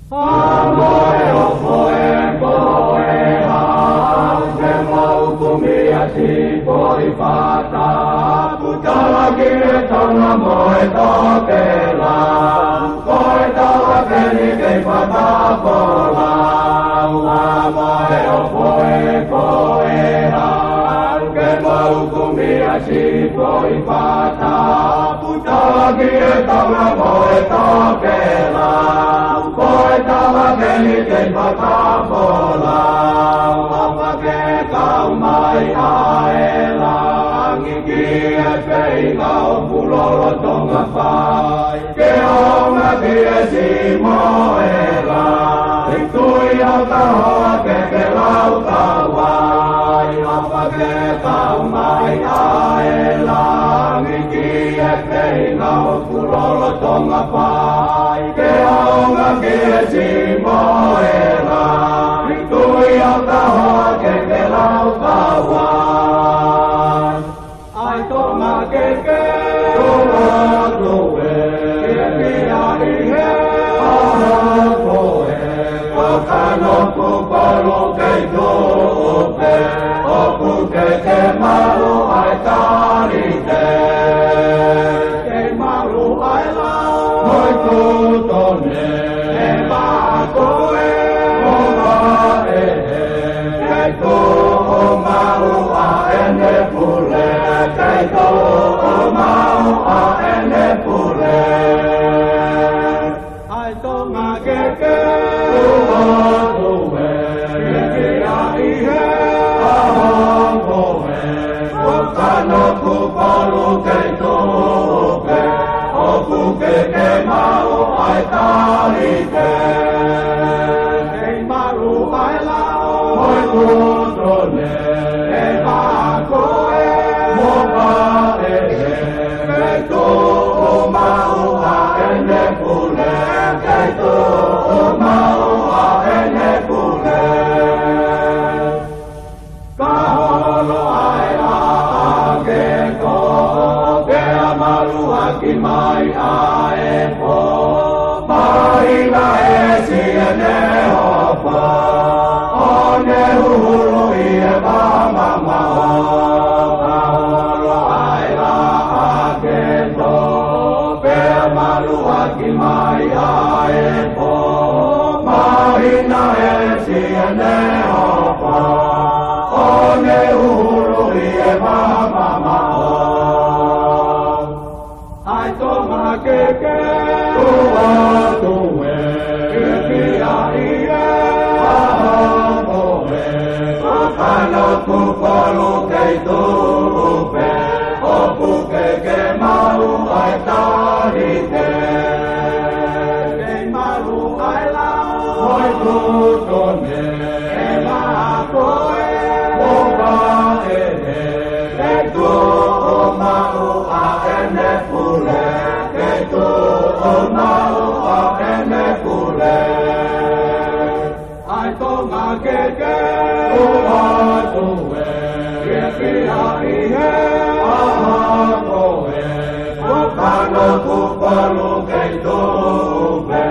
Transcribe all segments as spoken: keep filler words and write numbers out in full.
Amoe o koe, koe ha, ke mau kumi a si koi pata, putala ki e tona mo e tokela, koe tala peni kei pata pola. Amoe o koe, koe ha, ke mau kumi a si koi pata, putala ki e tona mo e tokela, koe tala peni kei pata pola. Papa ke kau mai a e langi ki e feinga ʻoku lolotonga fai, ke ʻaonga ki e simoela, i tui ʻo ka hoa ke ke lau kauai. Papa ke kau mai a e langi ki e feinga ʻoku lolotonga fai, ke ʻaonga ki e simoela, i tui ʻo ka hoa ke ke lau kauai. ʻAi Tonga keke, Tonga toe, ke pia ʻi he ʻaho ko ē, ko Kanoku Polu kei tuʻu pē, ʻoku ke ke malu ai tali te. Ke malu ai lau, ʻoi Tūtone, e mā ko ē, mo mā ē, kei tuʻu malu ʻa ʻene pule, kei tuʻu malu ʻa ʻene pule. ʻAi Tonga keke, Tonga toe, ke pia ʻi he ʻaho ko ē, ko Kanoku Polu kei tuʻu pē, ʻoku ke ke malu ai tali te. Kei malu ai lau, ʻoi Tūtone, e mā ko ē, mo mā ē, kei tuʻu malu ʻa ʻene pule, kei tuʻu malu ʻa ʻene pule. Ka holo ai ʻa ke ko, ke a malu ʻaki mai ʻa e pō. Māhina ʻe siʻene hopo, ʻo ne huhulu ʻi he vaha mamaʻo. Ka holo ai ʻa ke ko, ke a malu ʻaki mai ʻa e pō. Māhina ʻe siʻene hopo, ʻo ne huhulu ʻi he vaha mamaʻo. ʻAi Tonga keke, Tonga toe, ke pia ʻi he ʻaho ko ē, ko Kanoku Polu kei tuʻu pē, ʻoku ke ke malu ai tali te. Kei malu ai lau, ʻoi Tūtone, e mā ko ē, mo mā ē, kei tuʻu malu ʻa ʻene pule, kei tuʻu malu ʻa ʻene pule. ʻAi Tonga keke, Tonga toe, ke pia ʻi he ʻaho ko ē, ko Kanoku Polu kei tuʻu pē,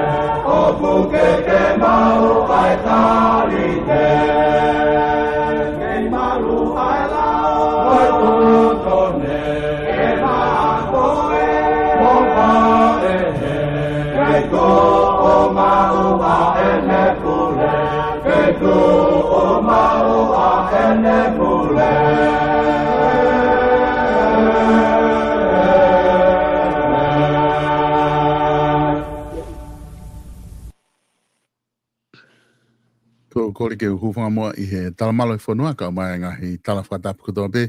ʻoku ke ke malu ai tali te. Kei malu ai lau, ʻoi Tūtone, e mā ko ē, mo mā ē, kei tuʻu malu ʻa ʻene pule, kei tuʻu malu ʻa ʻene pule. Ko e kole ke u hūfanga muʻa ʻi he talamalu ʻa e fonua, kae ʻumaʻā e ngaahi tala fakatapu kotoa pē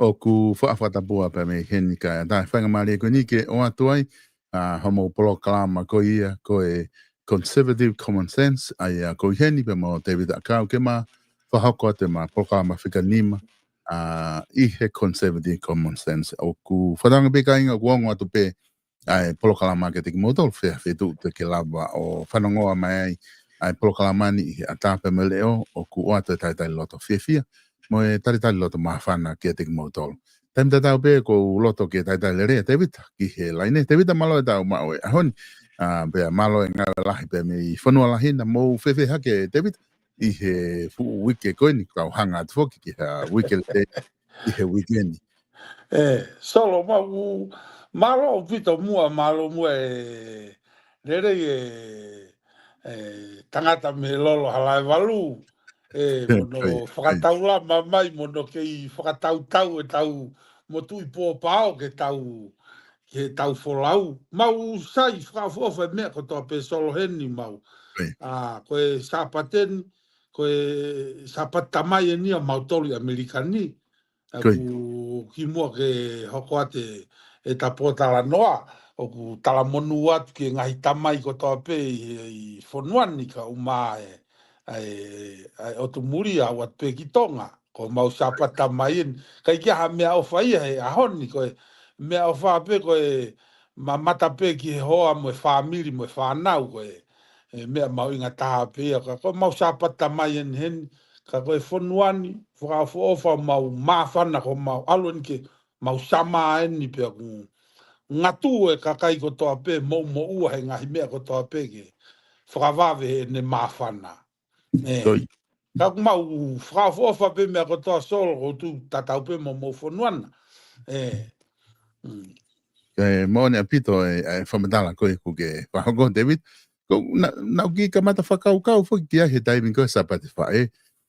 ʻoku faʻa fakatapua pē mei heni, kae ʻatā e faingamālie ko eni ke ʻoatu ai ʻa hoʻomou polokalama ko ia ko e Conservative Common Sense, ʻa ia ko eni pē mo Tēvita ʻAkau ke ma fakahoko atu ʻema polokalama fika nima, ʻa, ʻi he Conservative Common Sense. ʻOku fakatauange pē kāinga ʻoku ongo atu pē ʻa e polokalama kiate kimoutolu, fē ha feituʻu te ke lava ʻo fanongoa mai ai ʻa e polokalama ni ʻi he ʻatā pē mo e leʻo, ʻoku ʻoatu e talitali loto fiefia mo e talitali loto māfana kiate kimoutolu. Taimi tatau pē ʻoku ou loto ke talitali lelei ʻa Tēvita ki he laine. Tēvita, mālō e tau maʻu e ʻaho ni. ʻA, pea mālō e ngāue lahi pea mei fonua lahi na. Mou fēfē hake, Tēvita, ʻi he fuʻu uike ko eni, kau hanga atu foki ki ha uike lelei ʻi he uike ni. E, Solo, mau, mālō ʻaupito muʻa, mālō muʻa e lelei e, e tangata mei Lolo Halaevalu, e, mo hono fakataulama mai, mo hono kei fakatautau e tau motuʻi pōpao ke tau, ke tau folau. Mau sai fakaʻofoʻofa e meʻa kotoa pē, Solo, heni mau. ʻA, ko e Sāpate ni, ko e Sāpate Tamai eni ʻa mautolu ʻi ʻAmelika ni. ʻA, ʻoku kimuʻa ke hoko atu e ta pōtalanoa, ʻoku talamonū atu ki he ngaahi tamai kotoa pē ʻi, ʻi fonua ni kae ʻumaʻā e, e, e ʻotu muli ʻa ʻoatu pē ki Tonga. Ko mau Sāpate Tamai eni. ʻIkai ke ʻi ai ha meʻaʻofa ia he ʻaho ni, ko e meʻaʻofa pē ko e mamata pē ki he hoa mo e fāmili mo e fānau, ko e, e meʻa mahuʻinga taha pē ia. Ka ko mau Sāpate Tamai eni heni, ka ko e fonua ni, fakaʻofoʻofa mau māfana ko mau ʻalu eni ke mau sama eni pea ʻoku ngatu e kakai kotoa pē, moʻumoʻua he ngaahi meʻa kotoa pē ke fakavave heʻene māfana. E. Ka ʻoku mau fakaʻofoʻofa pē meʻa kotoa, Solo, ʻoku ou tui tatau pē mo hoʻomou fonua na. E. Mm. E, moʻoni ʻaupito e, e fakamatala ko ē ʻoku ke fakahoko, Tēvita. Ko na, naʻá ku kiʻi kamata fakakaukau foki ki ai he taimi ko ē Sāpate Faʻē.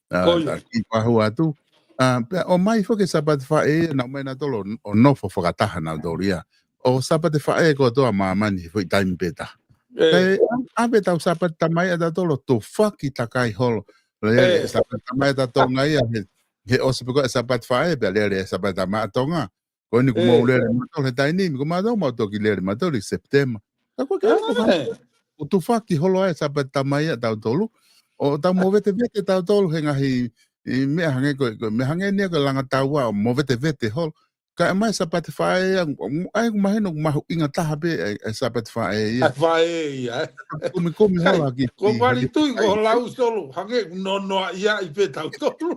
ʻA, naʻá ku kiʻi fakahū atu. ʻA, pea ʻomai foki e Sāpate Faʻē, naʻe ʻomai nautolu ʻo nofo fakataha nautolu ia. ʻO Sāpate Faʻē kotoa ʻa māmani he foʻi taimi pē taha. Kae ʻave ʻetau Sāpate Tamai ʻatautolu ʻo tufaki takai holo. Lele e Sāpate Tamai ʻa Tonga ia he, he ʻosi pē ko ē Sāpate Faʻē, pea lele e Sāpate Tamai ʻa Tonga. Ko eni ʻoku mou lele mautolu he taimi ni, ko mautolu mau toki lele mautolu ʻi Sepitema. Ka ko e ke ʻave ʻo tufaki holo ai e Sāpate Tamai ʻatautolu. ʻO tau movetevete tautolu he ngaahi, ʻi meʻa hangē ko, ko meʻa hangē ni ko e langa taua ʻo movetevete holo. Kae ʻomai Sāpate Faʻē ia, ʻa, ʻa, ʻoku mahino ʻoku mahuʻinga taha pē e, e Sāpate Faʻē ia. Faʻē ia, e. Kumikumi holo hake. Ko e vali tui ko lau, Solo, hangē ʻoku nonoʻia ai pē tautolu.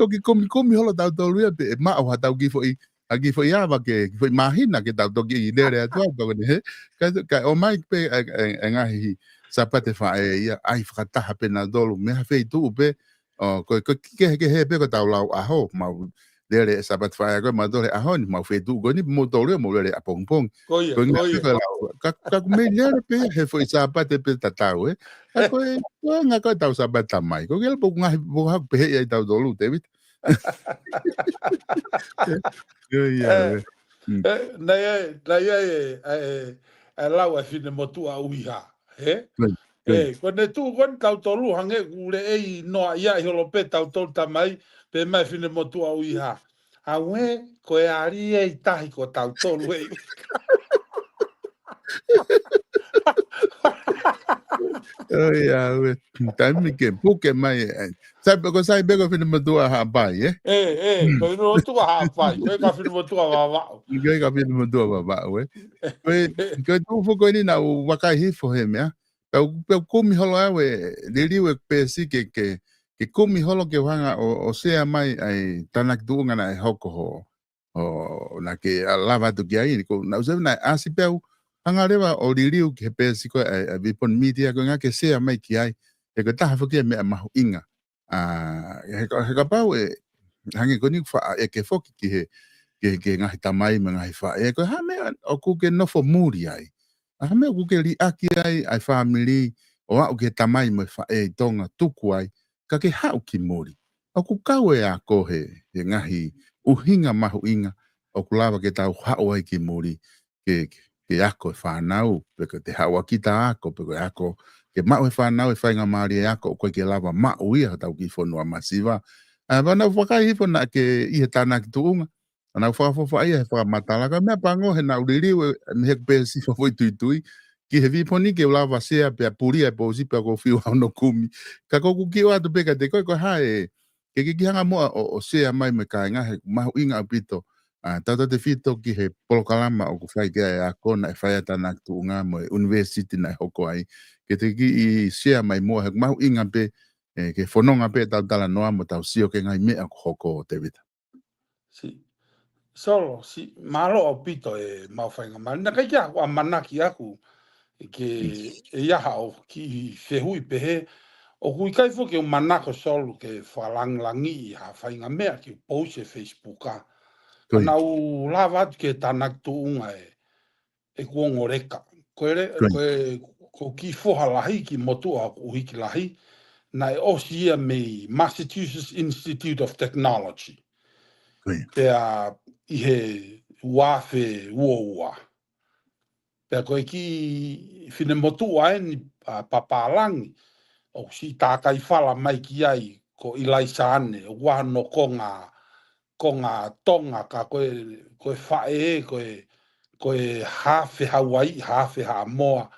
Toki kumikumi holo tautolu ia pē, ʻe maʻu ha tau kiʻi foʻi, ha kiʻi foʻi ava ke, kiʻi foʻi māhina ke tau toki lele atu ai, ka ko eni he. Kae, kae ʻomai pē e, e, e ngaahi Sāpate Faʻē ia, ʻai fakataha pē nautolu, mei ha feituʻu pē, ʻo, ko, ko e kehekehe pē ko ʻetau lau ʻaho, mau lele e Sāpate Faʻē ko ē mautolu he ʻaho ni, mau feituʻu ko eni, moutolu ia, mou lele ʻapongipongi. Ko ia, ko ia. Ka, ka ʻoku mei lele pē he foʻi Sāpate pē tatau, e. Ka ko e, ko e ngaahi ko ʻetau Sāpate Tamai. Ko e kele pē ʻoku ngaahi, ʻoku haʻu pē he ia ʻatautolu, Tēvita. Ko ia, e. Mm. E, naʻe ʻi ai, naʻe ʻi ai e, e, e lau e finemotuʻa ʻUiha, he? E, ko ʻene tuʻu ko eni tautolu hangē ʻoku lele noaʻia ai holo pē tautolu tamai, pea ʻomai e finemotuʻa ʻUiha. ʻAuē, ko e ʻalu ʻi tahi ko tautolu e. Ko ia, ʻaue. Taimi ke puke mai, e. Sai pē ko, sai pē ko e finemotuʻa Haʻapai, e? E, e, ko e finemotuʻa Haʻapai, ko e ka finemotuʻa Vavaʻu. Ko e ka finemotuʻa Vavaʻu, e. Ko e, ko e tuʻu foki ko eni naʻá ku vakai hifo he meʻa. Pea u, pea u kumi holo au e liliu e peesi ke, ke, ke kumi holo ke u hanga ʻo, ʻo sea mai ʻa e tānaki tuʻunga naʻe hoko ho, ʻo naʻá ke lava atu ki ai, ko naʻá ku sio naʻe ʻasi pē au, hanga leva ʻo liliu ki he peesi ko ē ʻa e, ʻa e Vipon Media ko ē ngā ke sea mai ki ai, he ko e taha foki e meʻa mahuʻinga. ʻA, he ka, he kapau ʻe, hangē ko eni ʻoku faʻa ʻeke foki ki he, ki he, ki he ngaahi tamai mo e ngaahi faʻē, ko e hā e meʻa ʻoku ke nofo muli ai. Hā e meʻa ʻoku ke liʻaki ai, ʻa e fāmili, ʻo aʻu ki he tamai mo e faʻē ʻi Tonga tuku ai, ka ke haʻu ki muli. ʻOku kau e ako he, he ngaahi ʻuhinga mahuʻinga, ʻoku lava ke tau haʻu ai ki muli, ke, ke, ke ako e fānau, pe ko e te haʻu ʻo kita ako, pe ko e ako, ke maʻu e fānau e faingamālie e ako, ʻoku ʻikai ke lava maʻu ia hotau kiʻi fonua masiva. ʻA, pea naʻá ku vakai hifo naʻá ke ʻi he tānaki tuʻunga, naʻá ku fakaʻofoʻofa ia he fakamatala, ka meʻa pango he naʻá ku liliu e, mei he peesi fakafoʻituitui, ki he Vipon ni ke u lava sea pea pulia e pousi pea ko e fiu hono kumi. Ka ko ʻeku kiʻi ʻoatu pē kiate koe, ko e hā e, ke, ke kiʻi hanga muʻa ʻo, ʻo sea mai mo e kāinga he mahuʻinga ʻaupito. ʻA, tautautefito ki he polokalama ʻoku fai ki ai e ako naʻe fai ʻa e tānaki tuʻunga mo e ʻunivēsiti naʻe hoko ai. Ke te kiʻi sea mai muʻa he mahuʻinga pē, e, ke fononga pē ʻetau talanoa mo ʻetau sio ki he ngaahi meʻa ʻoku hoko, Tēvita. Sī. Solo, si mālō ʻaupito e mau faingamālie. Naʻe ʻikai ke ʻamanaki ʻaku ke ʻi ai haʻo kiʻi fehuʻi pehē. ʻOku ʻikai foki ke u manako Solo ke fakalāngilangiʻi ha faʻahinga meʻa ke u post he Facebook ā. Naʻa ku lava atu ke tānaki tuʻunga e ʻeku ongo leka. Ko e, ko e, ko e kiʻi foha lahi, kiʻi motuʻa ʻoku hiki lahi, naʻe ʻosi ia mei Massachusetts Institute of Technology. Pea ʻi he ua afe ua ua. Pea ko e kiʻi finemotuʻa eni, ʻa, pāpālangi, ʻoku siʻi tākai fala mai ki ai, ko ʻIlaisa ʻAne, ʻoku ʻi ai hono konga, konga Tonga, ka ko e, ko e faʻē, ko e, ko e haafe Hauaiʻi, haafe Haʻamoa,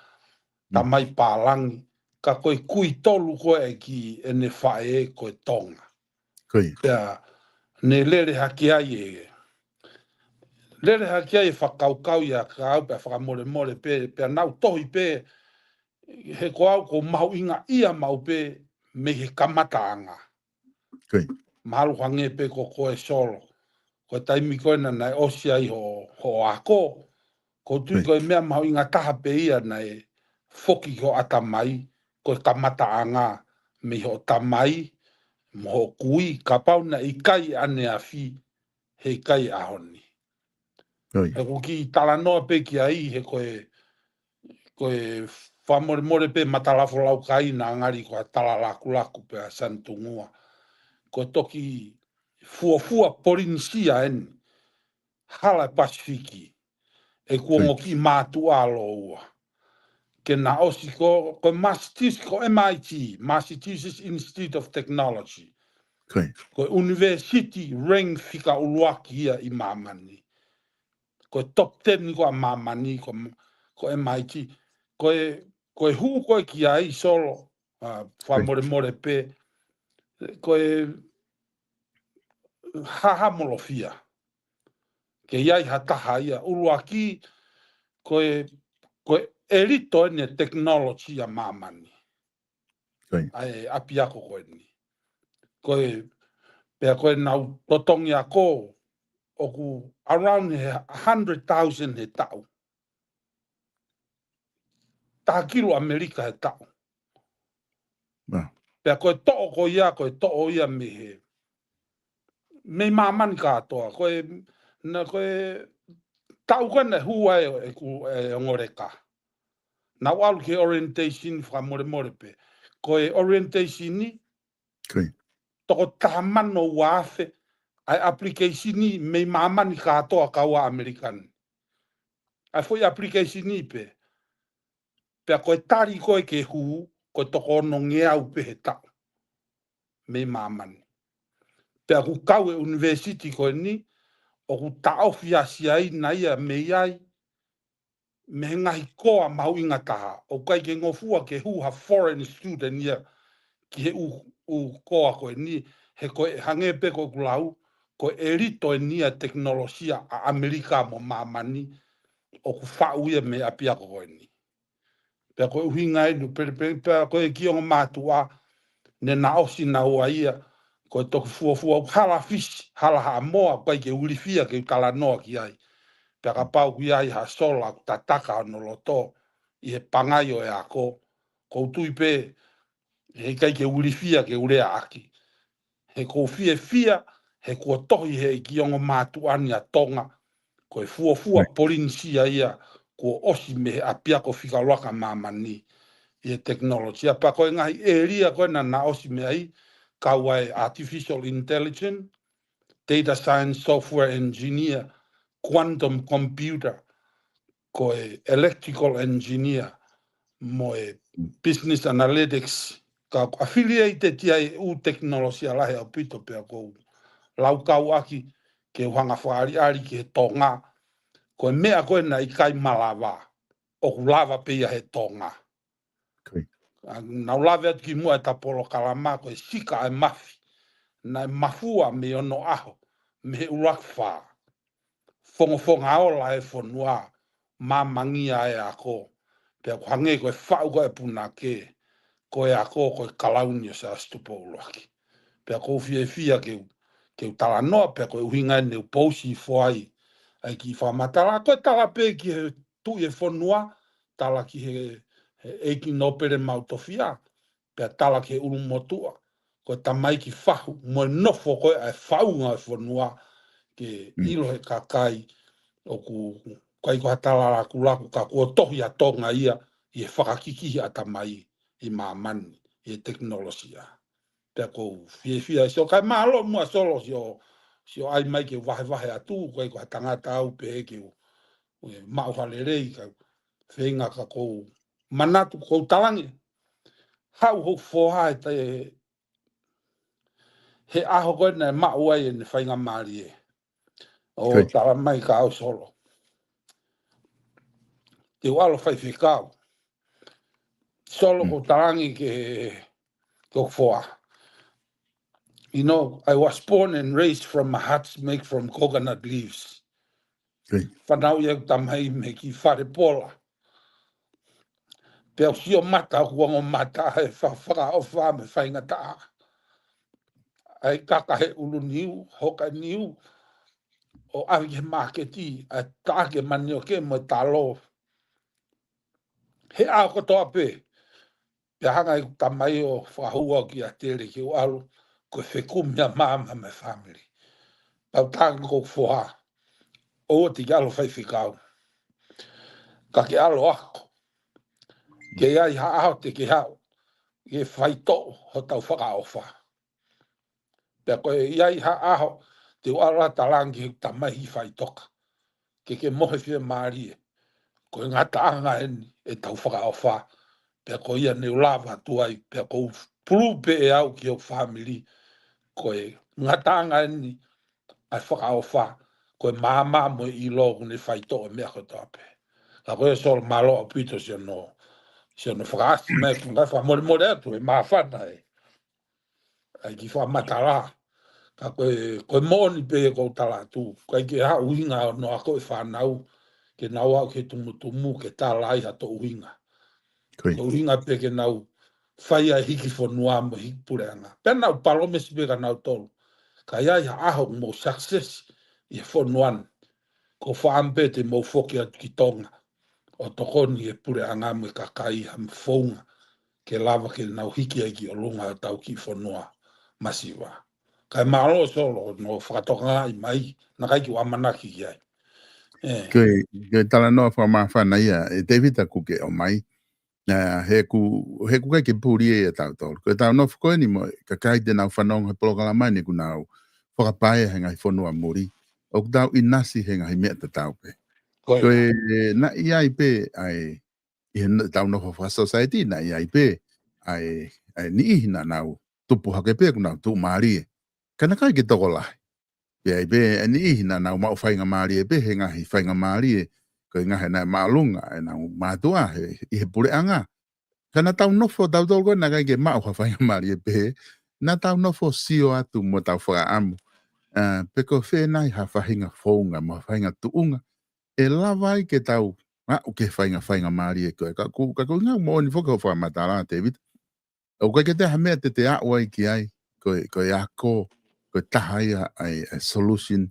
tamai pālangi, ka ko e kui tolu ko ē ki heʻene faʻē ko e Tonga. Pea ne lele hake ai e, lele hake ai e fakakaukau ia kia au pea fakamolemole pē, pea naʻa ku tohi pē, he ko au ʻoku ou mahuʻingaʻia maʻu pē mei he kamataʻanga. Mahalo hangē pē ko koe Solo. Ko e taimi ko ē naʻe ʻosi ai hoʻo, hoʻo ako. ʻOku ou tui ko e meʻa mahuʻinga taha pē ia naʻe foki ki hoʻo ʻatamai, ko e kamataʻanga mei hoʻo tamai, mo hoʻo kui, kapau naʻe ʻikai ʻaneafi, he ʻikai ʻaho ni. He ʻoku ou kiʻi talanoa pē ki ai, he ko e, ko e fakamolemole pē matalafolaukaina ngali ko ha tala lakulaku pē ʻa Sanitungua. Ko e toki fuofua Polinisia eni, hala e Pasifiki, ʻeku ongo kiʻi mātuʻa lōua. Ke na ʻosi ko, ko Massachusetts, ko M I T, Massachusetts Institute of Technology. Ko e university rank fika ʻuluaki ia ʻi māmani. Ko e top ten ko ē ʻa māmani, ko, ko M I T. Ko e, ko e hū ko ē ki ai Solo, ʻa, fakamolemole pē, ko e haʻamolofia. Ke ʻi ai ha taha ia ʻuluaki, ko e, ko e ʻelito eni e technology ʻa māmani. ʻA e ʻapiako ko eni. Ko e, pea ko e nau totongi ako, ʻoku around he hundred thousand he taʻu. Taha kilu ʻAmelika he taʻu. Pea ko e toʻo ko ia, ko e toʻo ia mei he, mei māmani kātoa. Ko e, naʻa ko e taʻu ko ē naʻe hū ai ʻeku, e ongo leka. Naʻa ku ʻalu ki he orientation fakamolemole pē. Ko e orientation ni, toko taha mano ua afe ʻa e application ni mei māmani kātoa kau ʻAmelika ni. ʻA e foʻi application ni pē. Pea ko e tali ko ē ke hū, ko e toko onongeau pē he taʻu. Mei māmani. Pea ʻoku kau e university ko eni, ʻoku taʻofi ʻa Siaina ia mei ai, mei he ngaahi koa mahuʻinga taha. ʻOku ʻikai ke ngofua ke hū ha foreign student ia ki he ʻū, ʻū koa ko eni, he ko e hangē pē ko ʻeku lau, ko e ʻelito eni ʻa e tekinolosia ʻa ʻAmelika mo māmani, ʻoku faʻu ia mei he ʻapiako ko eni. Pea ko e ʻuhinga eni, pea, pea, pea ko e kiʻi ongo mātuʻa, ne na ʻosi naua ia, ko e toki fuofua ʻoku hala Fisi, hala Haʻamoa, ʻoku ʻikai ke u ilifia ke u talanoa ki ai. Pea kapau ʻoku ʻi ai ha Solo ʻoku tataka hono loto ʻi he pangai ʻo e ako, ʻoku ou tui pē, he ʻikai ke u ilifia ke u leaʻaki. He ʻoku ou fiefia, he kuo tohi he kiʻi ongo mātuʻa ni ʻa Tonga, ko e fuofua Polinisia ia, kuo ʻosi mei he ʻapiako fika ʻuluaki ʻa māmani ʻi he tekinolosia. Pea ko e ngaahi ʻēlia ko ē naʻa na ʻosi mei ai, kau ai artificial intelligence, data science, software engineer, quantum computer, ko e electrical engineer, mo e business analytics, ka ʻoku affiliated ia ʻi he ʻū tekinolosia lahi ʻaupito pea ʻoku ou laukau ʻaki ke u hanga fakaʻaliʻali ki he Tonga, ko e meʻa ko ē naʻe ʻikai malava, ʻoku lava pē ia he Tonga. ʻA, naʻa ku lave atu kimuʻa ʻeta polokalama ko e Sika ʻa e Mafi, naʻe mafua mei onoʻaho, mei he ʻuluaki fā. Fongofonga ola e fonua, māmangia e ako, pea ʻoku hangē ko e faʻu ko ē ʻa e punake, ko e ako ko e kalauni ʻo Siaosi Tupou ʻUluaki. Pea ʻoku ou fiefia ke u ke u talanoa pea ko e ʻuhinga eni ʻoku pousi foʻi ai ʻa e kiʻi fakamatala, ko e tala pē ki he tuʻi e fonua, tala ki he, he ʻEiki Nōpele Maʻutofia, pea tala ki he ʻulumotuʻa, ko e tamaiki fahu, mo e nofo ko ē ʻa e faʻunga e fonua, ke Mm. ʻilo he kakai, ʻoku ʻikai ko ha tala lakulaku, ka kuo tohi ʻa Tonga ia, ʻi he fakakikihi ʻatamai, ʻi māmani, ʻi he tekinolosia. Pea ʻoku ou fiefia ʻi Solo, kae mālō muʻa Solo, sio, sio ʻai mai ke vahevahe atu, ʻikai ko ha tangata au pē ke u, u maʻu ha lelei, ka feinga ka ʻoku ou manatu ʻoku ou talange. Haʻu hoku foha he te, he ʻaho ko ē naʻe maʻu ai ʻene faingamālie. ʻO Kai. tala mai kia au Solo. Te u ʻalu faifekau. Solo Mm. ʻoku ou talange ke, ke hoku foha. You know, I was born and raised from a hut's make from coconut leaves. Kai. Fanauʻi ʻeku tamai mei he kiʻi fale pola. Pea u sio mata ʻoku ongo mata he fa-, fakaʻofa mo e faingataʻa. ʻAi kaka he ʻulu niu, hoka niu, ʻo ʻave ki he māketi, ʻai taʻaki e manioke mo e talo. He ʻaho kotoa pē, pea hanga ʻeku tamai ʻo fakahū au ki ʻAtele ke u ʻalu, ko e fekumi ʻa māmā mo e family. Pea u talange ki hoku foha, ʻoua te ke ʻalu faifekau. Ka ke ʻalu ako. Ke ʻi ai ha ʻaho te ke haʻu, ke faitoʻo hotau fakaʻofa. Pea ko e ʻi ai ha ʻaho, te u ʻalu ʻo talange ki he tamai faʻitoka. Ke ke mohe fiemālie. Ko e ngataʻanga eni ʻetau fakaʻofa. Pea ko ia naʻá ku lava atu ai, pea ʻoku ou pulu pē ʻe au ki hoku family. Ko e ngataʻanga eni ʻa e fakaʻofa. Ko e māmā mo e ʻilo ʻoku ne faitoʻo e meʻa kotoa pē. Ka ko e Solo mālō ʻaupito siʻono, siʻono fakaʻasi mai, fakamolemole atu, ʻe māfana e ʻai kiʻi fakamatala. Ka ko e, ko e moʻoni pē ʻoku ou tala atu. ʻIkai ke ha ʻuhinga ʻo hono ako e fānau, ke nau aʻu ki he tumutumu, ke tala ai ha toe ʻuhinga. Ko ia. Ko e ʻuhinga pē ke nau fai ai hiki fonua mo hiki puleʻanga. Pea naʻá ku palōmesi pē kia nautolu. Ka ʻi ai ha ʻaho ʻoku mou success ʻi he fonua ni, ko e fakaʻamu pē te mou foki atu ki Tonga ʻo tokoni ki he puleʻanga mo e kakai ha founga ke lava ke nau hiki ai ki ʻolunga ʻetau kiʻi fonua masiva. Kae mālō Solo hono fakatokangaʻi mai, naʻe ʻikai ke u ʻamanaki ki ai. ʻE. Ko e, ko e talanoa fakamāfana ia, ʻe Tēvita kuo ke ʻomai. ʻA, he ʻoku, he ʻoku ʻikai ke puli ia ʻia tautolu. Ko ʻetau nofo ko eni mo e kakai te nau fanongo he polokalama ni ʻoku nau fakapaea he ngaahi fonua muli. ʻOku tau ʻinasi he ngaahi meʻa tatau pē. Ko ia. Ko e, naʻe ʻi ai pē, ʻa e, ʻi heʻetau nofo fakasōsaieti, naʻe ʻi ai pē, ʻa e, ʻa e niʻihi naʻa nau tupu hake pē ʻoku nau tuʻumālie. Ka naʻe ʻikai ke tokolahi. Pea ʻi ai pē ʻa e niʻihi naʻa nau maʻu faingamālie pē he ngaahi faingamālie, ko e ngaahi naʻe māʻolunga ʻenau mātuʻa he, ʻi he puleʻanga. Ka naʻa tau nofo tautolu ko ē naʻe ʻikai ke maʻu ha faingamālie pehē, naʻa tau nofo sio atu mo tau fakaʻamu. ʻA, pe ko e fē nai ha faʻahinga founga mo ha faʻahinga tuʻunga ʻe lava ai ke tau aʻu ki he faʻahinga faingamālie ko ē. Ka ʻoku, ka ʻoku ʻuhinga moʻoni foki hoʻo fakamatala, Tēvita. ʻOku ʻikai ke toe ha meʻa te te aʻu ai ki ai, ko e, ko e ako, ko e taha ia ʻa e, ʻa e solution.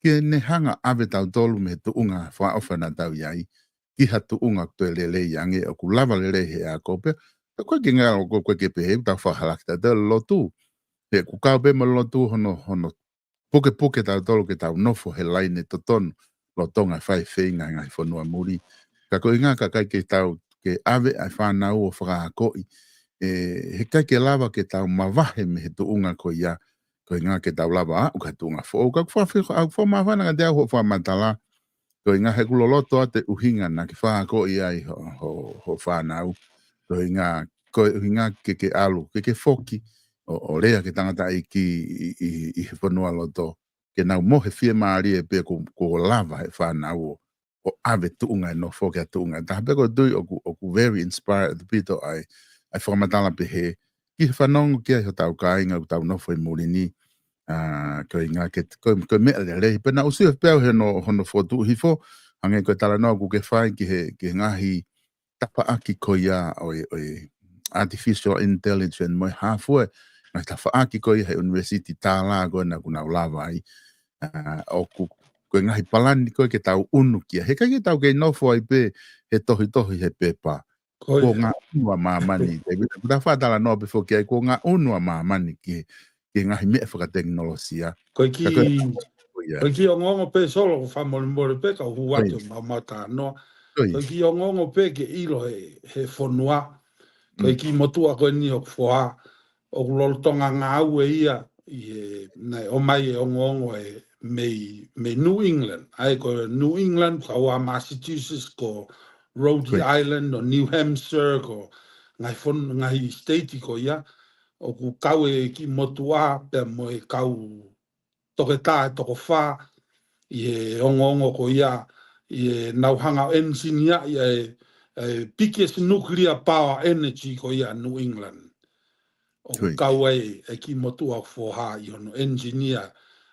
Ke ne hanga ʻave tautolu mei he tuʻunga fakaʻofa naʻa tau ʻi ai, ki ha tuʻunga ʻoku toe lelei ange, ʻoku lava lelei he ako pē. Ka ʻoku ʻikai ke ngalo, ʻoku ʻikai ke pehē, ʻoku tau fakahalaki tautolu lotu. He ʻoku kau pē mo e lotu hono, hono pukepuke tautolu ke tau nofo he laine totonu, lolotonga e fai e feinga he ngaahi fonua muli. Ka ko e ʻuhinga ka ʻikai ke tau, ke ʻave ʻa e fānau ʻo fakaakoʻi, ʻe, he ʻikai ke lava ke tau mavahe mei he tuʻunga ko ia, ko e ʻuhinga ke tau lava aʻu ki ha tuʻunga foʻou. Ka ʻoku fakafi-, ʻoku fakamāfana kiate au hoʻo fakamatala, ko e ʻuhinga he ʻoku loloto atu e ʻuhinga naʻa ke fakaakoʻi ai ho, ho, hoʻo fānau. Ko e ʻuhinga, ko e ʻuhinga ke ke ʻalu, ke ke foki, ʻo, ʻo lea ki he tangataʻeiki ʻi, ʻi, ʻi he fonualoto. Ke nau mohe fiemālie pē kuo, kuo lava he fānau ʻo, ʻo ʻave tuʻunga e nofo ki ha tuʻunga ʻe taha. Pea ʻoku ou tui ʻoku, ʻoku very inspired ʻaupito ʻa e, ʻa e fakamatala pehē, ki he fanongo ki ai hotau kāinga ʻoku tau nofo ʻi muli ni, ʻa, ko e ʻuhinga ke, ko e, ko e meʻa lelei. Pea naʻá ku sio pē au he hono, hono fokotuʻu hifo, hangē ko e talanoa ʻoku ke fai ki he, ki he ngaahi tafaʻaki ko ia ʻo e, ʻo e artificial intelligence mo e hā fua e, ngaahi tafaʻaki ko ia he university tālā ko ena kuo nau lava ai. ʻA, ʻoku, ko e ngaahi palani ko ē ke tau ʻunu ki ai. He ʻikai ke tau kei nofo ai pē he tohitohi he pepa. Ko ia. Kuo ngaʻunu ʻa māmani, Tēvita. Kuo ta faʻa talanoa pē foki ai, kuo ngaʻunu ʻa māmani ki, ki he ngaahi meʻa fakatekinolosia. Ko e kiʻi, Ka ko e, ko ia. ko e kiʻi ongoongo pē Solo, ko e fakamolemole pē, ka u hū Ko atu ia. ʻo maumau talanoa. Ko ia. Ko e kiʻi ongoongo pē ke ʻilo he, he fonua. Ko e Mm. kiʻi motuʻa ko eni ʻoku foha, ʻoku lolotonga ngāue ia ʻi he, naʻe ʻomai e ongoongo ē mei, mei New England. ʻA ia ko New England, kau ai Massachusetts, ko Rhode Ko ia. Island, ʻo New Hampshire, ko e ngaahi fon-, ngaahi state ko ia, ʻoku kau e kiʻi motuʻa pea mo e kau toketā ʻe toko fā ʻi he ongoongo ko ia, ʻi heʻenau hanga ʻo engineer ʻa e, e biggest nuclear power energy ko ia New England. ʻOku Ko ia. kau ai e kiʻi motuʻa foha ʻi hono engineer.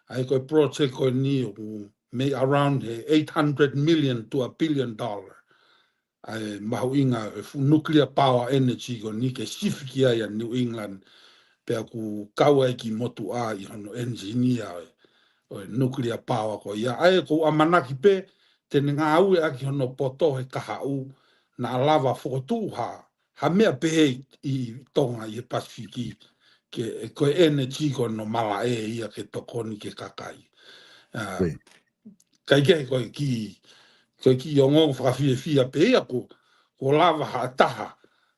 ʻA ia ko e project ko eni ʻoku mei around he eight hundred million to a billion dollar. ʻA e mahuʻinga e fuʻu nuclear power energy ko eni ke sifi ki ai ʻa New England. Pea ʻoku kau ai e kiʻi motuʻa ʻi hono engineer ʻo e, ʻo e nuclear power ko ia. ʻA ia ʻoku ou ʻamanaki pē te ne ngāueʻaki hono poto he kahaʻu naʻa lava fokotuʻu ha, ha meʻa pehē ʻi Tonga ʻi he Pasifiki ke, ko e energy ko hono malaʻe ia ke tokoni ki he kakai. ʻA, Ko ia. ʻIkai ke, ko e kiʻi, ko e kiʻi ongoongo fakafiefia pē ia kuo, kuo lava ha taha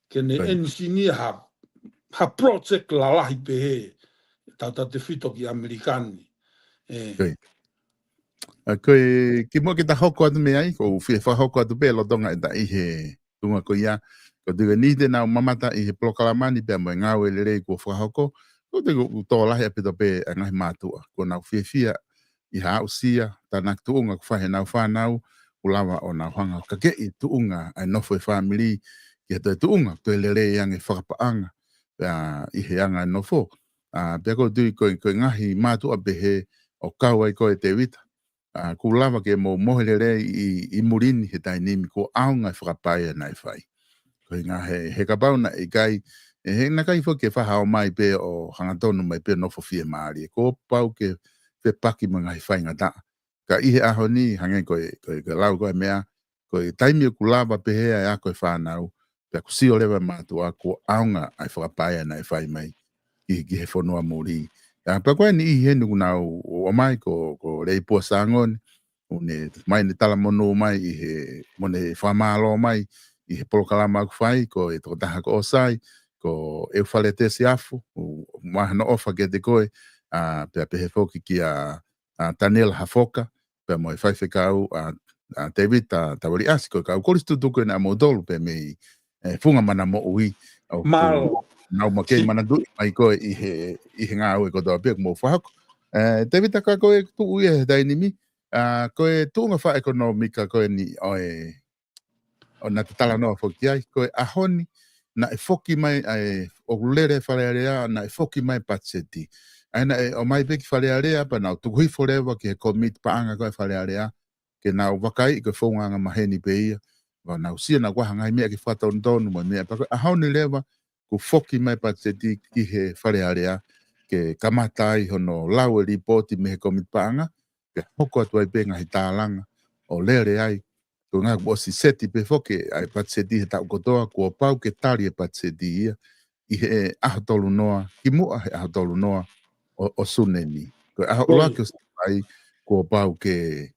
ke ne Ko ia. engineer ha, ha project lalahi pehē, tautautefito ki ʻAmelika ni. ʻE. Ko ia. ʻA, ko e, kimuʻa ke ta hoko atu mei ai, ʻoku ou fie fakahoko atu pē lolotonga ʻeta ʻi he tuʻunga ko ia. Ko e tuʻunga ni te nau mamata ʻi he polokalama ni pea mo e ngāue lelei kuo fakahoko. Ko e tuʻunga ʻoku tō lahi ʻaupito pē ʻa e ngaahi mātuʻa. Kuo nau fiefia ʻi he aʻusia, tānaki tuʻunga kuo fai heʻenau fānau, kuo lava ʻo nau hanga ʻo kakeʻi tuʻunga ʻa e nofo e fāmili, ki he toe tuʻunga, toe lelei ange fakapaʻanga, ʻa, ʻi he anga e nofo. ʻA, pea ʻoku ou tui ko e, ko e ngaahi mātuʻa pehē ʻoku kau ai koe Tēvita. ʻA, kuo lava ke mou mohe lelei ʻi, ʻi muli ni he taimi ni kuo ʻaonga e fakapaʻanga naʻe fai. Ko e ʻuhinga he, he kapau naʻe ʻikai, ʻe, he naʻe ʻikai foki ke faʻa ō mai pē ʻo hangatonu mai pē nofo fiemālie. Kuo pau ke fepaki mo e ngaahi faingataʻa. Ka ʻi he ʻaho ni, hangē ko e, ko e, ko e lau ko e meʻa, ko e taimi ʻoku lava pehē ai ʻa e ako e fānau, pea ʻoku sio leva e mātuʻa kuo ʻaonga ʻa e fakapaʻanga naʻe fai mai ki, ki he fonua muli. ʻA, pea ko e niʻihi heni ʻoku nau ō mai ko, ko Leipua Sangoni, ʻoku ne mai ne talamonū mai ʻi he, mo ne fakamālō mai ʻi he polokalama ʻoku fai, ko e tokotaha ko ʻOsai, ko ʻEufaletesi Afu, ʻoku maʻu hono ʻofa kiate koe, ʻa, pea pehē foki kia, ʻa, Taniela Hafoka, pea mo e faifekau, ʻa, ʻa, Tēvita Tavoliasi, ko e kau kolisi tutuku eni ʻa moutolu pē mei, ʻe, Funga Mana Moʻui, ʻoku Mālō. nau maʻu ke Si- manatuʻi mai koe ʻi he, ʻi he ngāue kotoa pē ʻoku mou fakahoko. ʻE, Tēvita, ka ko e tuʻu ia he taimi ni, ʻa, ko e tuʻunga fakaʻekonōmika ko eni ʻo e, ʻo naʻa te talanoa foki ai, ko e ʻaho ni, naʻe foki mai, ʻa e, ʻoku lele Fale Alea, naʻe foki mai patiseti. ʻA ia naʻe ō mai pē ki Fale Alea, pea nau tuku hifo leva ki he kōmiti paʻanga ko e Fale Alea, ke nau vakaiʻi ko e founga angamaheni pē ia, pea nau sio naʻa ʻoku ʻi ai ha ngaahi meʻa ke fakatonutonu mo e meʻa, pea ko e ʻaho ni leva, kuo foki mai patiseti ki he Fale Alea, ke kamata ai hono lau e lipooti mei he kōmiti paʻanga, ke hoko atu ai pē ngaahi tālanga, ʻo lele ai, ko e ʻuhinga kuo ʻosi seti pē foki ʻa e patiseti he taʻu kotoa, kuo pau ke tali e patiseti ia, ʻi he ʻaho tolu noa, kimuʻa he ʻaho tolu noa ʻo, ʻo Sune ni. Ko e ʻaho Ko ia. ʻuluaki ʻo Sūpai, kuo pau ke,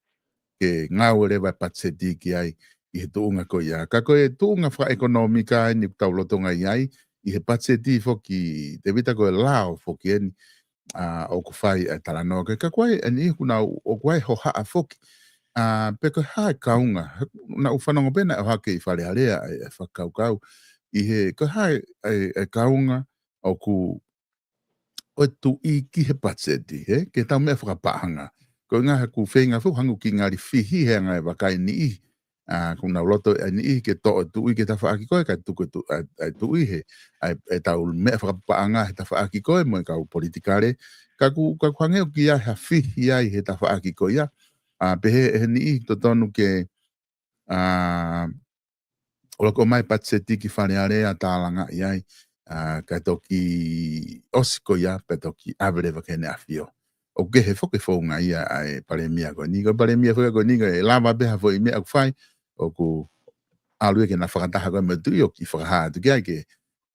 ke ngāue leva e patiseti ki ai ʻi he tuʻunga ko ia. Ka ko e tuʻunga fakaʻekonōmika eni ʻoku tau lolotonga ʻi ai, ʻi he patiseti foki, Tēvita, ko e lao foki eni, ʻa, ʻoku fai ʻa e talanoa ko ē. Ka ko e, ʻa e niʻihi ʻoku nau, ʻoku ʻi ai e hohaʻa foki. ʻA, pe ko e hā e kaunga, naʻa ku fanongo pē naʻe ʻohake ʻi Fale Alea ʻa e, ʻa e fakakaukau. ʻI he, ko e hā e, ʻa e, ʻa e kaunga ʻoku ʻo e tuʻi ki he patiseti, he? Ke tau meʻa fakapaʻanga. Ko e ʻuhinga he ʻoku feinga foki hangē ʻoku kiʻi ngali fihi he anga e vakai e niʻihi. ʻA, ʻoku nau loto e niʻihi ke toʻo e tuʻi ki he tafaʻaki ko ē, kae tuku e tu-, ʻa, ʻa e tuʻi he, ʻa e, ʻetau meʻa fakapaʻanga he tafaʻaki ko ē, mo e kau politikale. Ka ʻoku, ka ʻoku hangē ʻoku ʻi ai ha fihi ai he tafaʻaki ko ia. ʻA, pehē ʻe he niʻihi totonu ke, ʻa, ʻuluaki ʻomai patiseti ki Fale Alea tālangaʻi ai. ʻA, ka toki ʻosi ko ia, pea toki ʻave leva ki heʻene ʻAfio. ʻOku kehe foki e founga ia ʻa e Palēmia ko eni, ko e Palēmia foki ko eni, ko e lava pē ha foʻi meʻa ʻoku fai, ʻoku ʻalu ia ke na fakataha ko ē mo e Tuʻi ʻo kiʻi fakahā atu ki ai ke,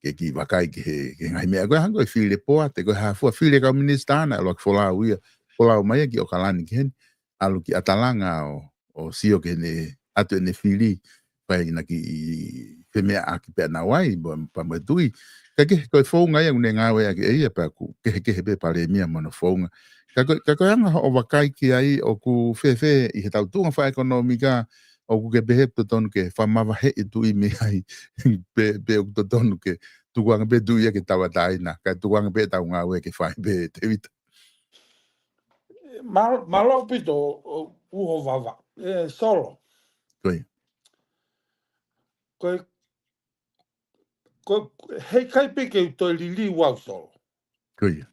ke kiʻi vakai ki he, ki he ngaahi meʻa ko ē hangē ko e fili e poate, ko e hā fua, fili e kau minisitā ʻana, ʻalu ʻo folau ia, folau mai ia ki ʻOkalani ki heni, ʻalu ki ʻAtalanga ʻo, ʻo sio ki heʻene ʻatu ʻene fili, pea ʻikai ke na kiʻi femeʻaʻaki pē ʻa naua ia, pea mo e Tuʻi. Ka kehe ko e founga ia ʻoku ne ngāueʻaki ʻe ia, pea ʻoku kehekehe pē Palēmia mo hono founga. Ka ko, ka ko e anga hoʻo vakai ki ai ʻoku fēfē ʻi heʻetau tuʻunga fakaʻekonōmika, ʻoku ke pehē ʻoku totonu ke fakamavaheʻi e Tuʻi mei ai, pe, pe ʻoku totonu ke tukuange pē e Tuʻi ia ke tauʻatāina, kae tukuange pē ʻetau ngāue ke fai pē, Tēvita. Mālō, mālō ʻaupito, ʻo, Uho Vava. ʻE, Solo. Ko ia. Ko e, ko e, heʻikai pē ke u toe liliu au, Solo. Ko ia.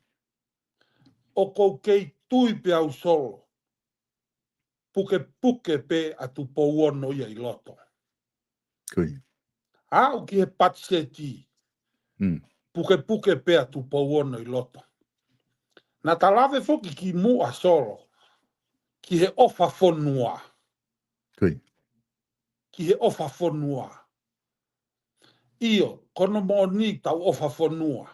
ʻOku ou kei tui pē au, Solo. Pukepuke pē ʻa Tupou Ono ia ʻi loto. Ko ia. Aʻu ki he patiseti. Mm. Pukepuke pē ʻa Tupou Ono ʻi loto. Naʻa ta lave foki kimuʻa, Solo, ki he ʻofa fonua. Ko ia. Ki he ʻofa fonua. ʻIo, ko hono moʻoni ʻetau ʻofa fonua.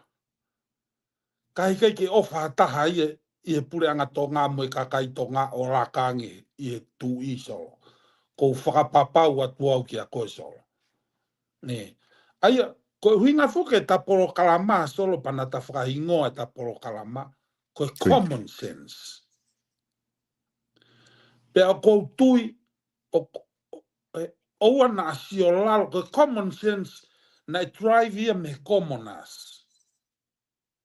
Ka heʻikai ke ʻofa ha taha ia ʻi he puleʻanga Tonga mo e kakai Tonga ʻo laka ange ʻi he Tuʻi, Solo. ʻOku ou fakapapau atu au kia koe, Solo. Nē. ʻA ia, ko e ʻuhinga foki ʻeta polokalama, Solo, pea naʻa ta fakahingoa ʻeta polokalama, ko e Ko ia. Common sense. Pea ʻoku ou tui, ʻo, ʻo, ʻe, ʻoua naʻa sio lalo, ko e common sense, naʻe drive ia mei he commoners.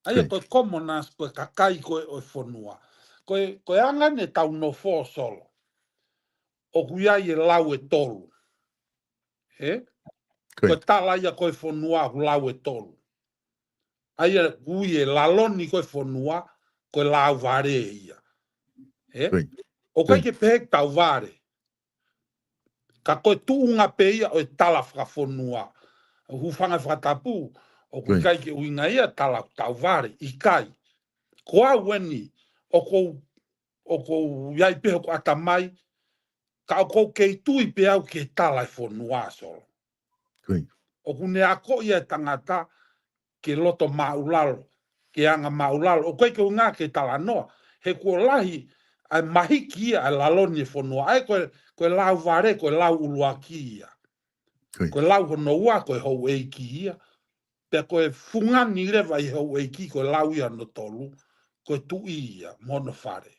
ʻA ia Ko ia. ko e commoners, ko e kakai ko ē ʻo e fonua. Ko e, ko e anga eni ʻetau nofo, Solo. ʻOku ʻi ai e lau ʻe tolu. Ē? Ko Ko e ia. tala ia ko ē ʻo e fonua ʻoku lau ʻe tolu. ʻA ia ʻoku ui e lalo ni ko ē ʻo e fonua, ko e lau vale ia. Ē? Ko ia. ʻOku ʻikai Ko ia. ke pehē ke tau vale. Ka ko e tuʻunga pē ia ʻo e tala fakafonua. Hūfanga he fakatapu, ʻoku Ko ia. ʻikai ke ʻuhinga ia ʻa e tala ʻoku tau vale, ʻikai. Ko au eni, ʻoku ou, ʻoku ou ʻi ai pē hoku ʻatamai, ka ʻoku ou kei tui pē au ki he tala ʻo e fonua, Solo. Ko ia. ʻOku ne akoʻi ʻa e tangata ke loto māʻulalo, ke anga māʻulalo. ʻOku ʻikai ke ʻuhinga ke talanoa. He kuo lahi ʻa e mahiki ia ʻa e lalo ni ʻo e fonua. ʻA ia ko e, ko e lau vale, ko e lau ʻuluaki ia. Ko ia. Ko e lau hono ua, ko e houʻeiki ia. Pea ko e fungani leva ʻi he houʻeiki, ko e lau ia hono tolu, ko e Tuʻi ia, mo hono fale.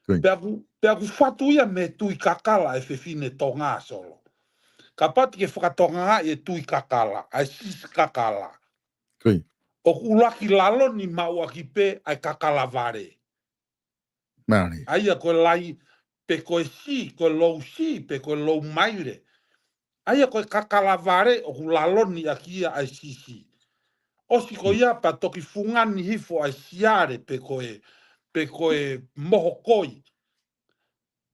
Ko ia. Pea ʻoku, pea ʻoku fatu ia mei he tui kakala ʻa e fefine Tonga, Solo. Kapau te ke fakatonga ʻa e tui kakala, ʻa e sisi kakala. Ko ia. ʻOku ʻuluaki lalo ni maʻu ʻaki pē ʻa e kakala vale. Mālie. ʻA ia ko e lai, pe ko e si, ko e lou si, pe ko e lou maile. ʻA ia ko e kakala vale ʻoku lalo ni ʻaki ia ʻa e sisi. ʻOsi ko Ko ia. ia pea toki fungani hifo ʻa e siale pe ko e, pe ko e mohokoi.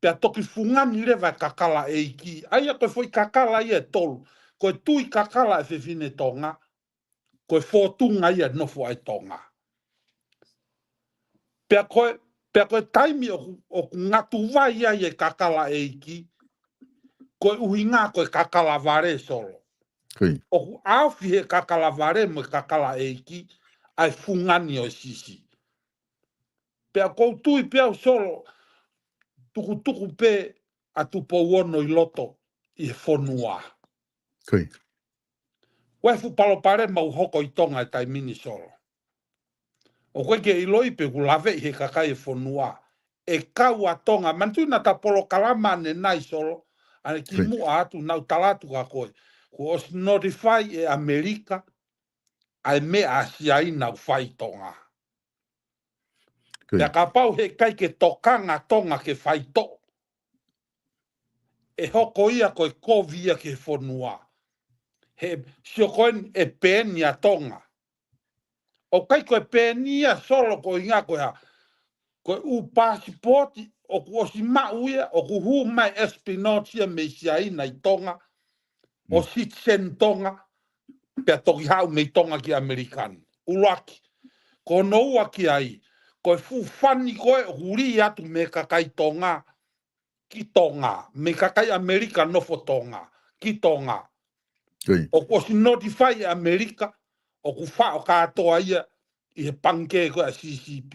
Pea toki fungani leva ʻa e kakala ʻeiki. ʻA ia ko e foʻi kakala ia ʻe tolu. Ko e tui kakala ʻa e fefine Tonga. Ko e fōtunga ia ʻo e nofo ʻa e Tonga. Pea ko e, pea ko e taimi ʻoku, ʻoku ngatu vai ai e kakala ʻeiki, ko e ʻuhinga ko e kakala vale, Solo. Ko ia. ʻOku ʻaofi he kakala vale mo e kakala ʻeiki, ʻa e fungani ʻo e sisi. Pea ʻoku ou tui pē au, Solo, tukutuku pē ʻa Tupou Ono ʻi loto ʻi he fonua. Ko ia. ʻOku ʻi ai e fuʻu palopalema ʻoku hoko ʻi Tonga he taimi ni, Solo. ʻOku ʻikai ke ʻiloʻi pe ʻoku laveʻi ʻe he kakai e fonua. ʻE kau ʻa Tonga, manatuʻi naʻa ta polokalama ʻanenai, Solo, ʻanenai Ko ia. kimuʻa atu, naʻa ku tala atu kia koe. Kuo ʻosi notify ʻe ʻAmelika ʻa e meʻa ʻa Siaina ʻoku fai ʻi Tonga. Ko ia. Pea kapau heʻikai ke tokanga Tonga ke faitoʻo, ʻe hoko ia ko e kovi ia ki he fonua. He sio ko eni ʻe peni ʻa Tonga. ʻOku ʻikai ko e peni ia, Solo, ko e ʻuhinga ko e hā. Ko e ʻū pasipoti ʻoku ʻosi maʻu ia, ʻoku hū mai espionage ia mei Siaina ʻi Tonga, ʻo Mm. citizen Tonga. pea toki haʻu mei Tonga ki ʻAmelika ni. ʻUluaki, ko hono ua ki ai, ko e fuʻu fani ko ē ʻoku lī atu mei he kakai Tonga ki Tonga, mei he kakai ʻAmelika nofo Tonga ki Tonga. ʻOku ʻosi notify ʻe ʻAmelika ʻoku faʻo kātoa ia ʻi he pangikē ko ē ʻa CCP.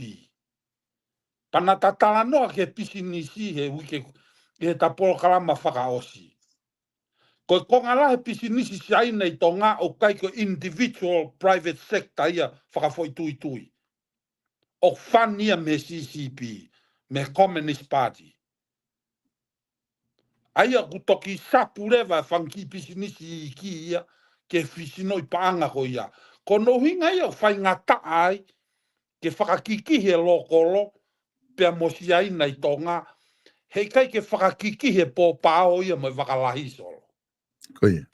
Pea naʻá ta talanoa ki he pisinisi he uike, ʻi heʻeta polokalama fakaʻosi. Ko e konga lahi e pisinisi Siaina ʻi Tonga ʻoku ʻikai ko e individual private sector ia fakafoʻituitui. ʻOku fund ia mei he CCP, mei he Communist Party. ʻA ia ʻoku toki sapu leva e fanga kiʻi pisinisi iiki ia ke fisinoʻi paʻanga ko ia. Ko hono ʻuhinga ia ʻoku faingataʻa ai ke fakakikihi e lōkolo pea mo Siaina ʻi Tonga, heʻikai ke fakakikihi e pōpao ia mo e vaka lahi, Solo. Ko e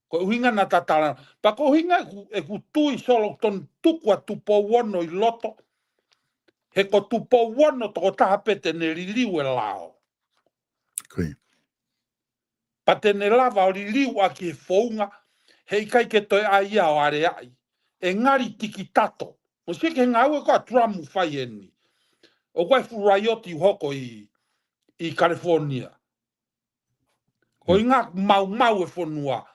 ʻuhinga naʻá ta tala. Pea ko e ʻuhinga ʻeku, ʻeku tui, Solo, tonu tuku ʻa Tupou Ono ʻi loto. He ko Tupou Ono tokotaha pē te ne liliu e lao. Pea te ne lava ʻo liliu ʻaki e founga, heʻikai ke toe ʻai ia ʻo aleaʻi. ʻE ngali tikitato. Mou sio ki he ngāue ko ē ʻa Trump ʻoku fai eni. ʻOku ʻi ai e fuʻu laioti ʻoku hoko ʻi, ʻi California. Ko e ʻuhinga maumau e fonua.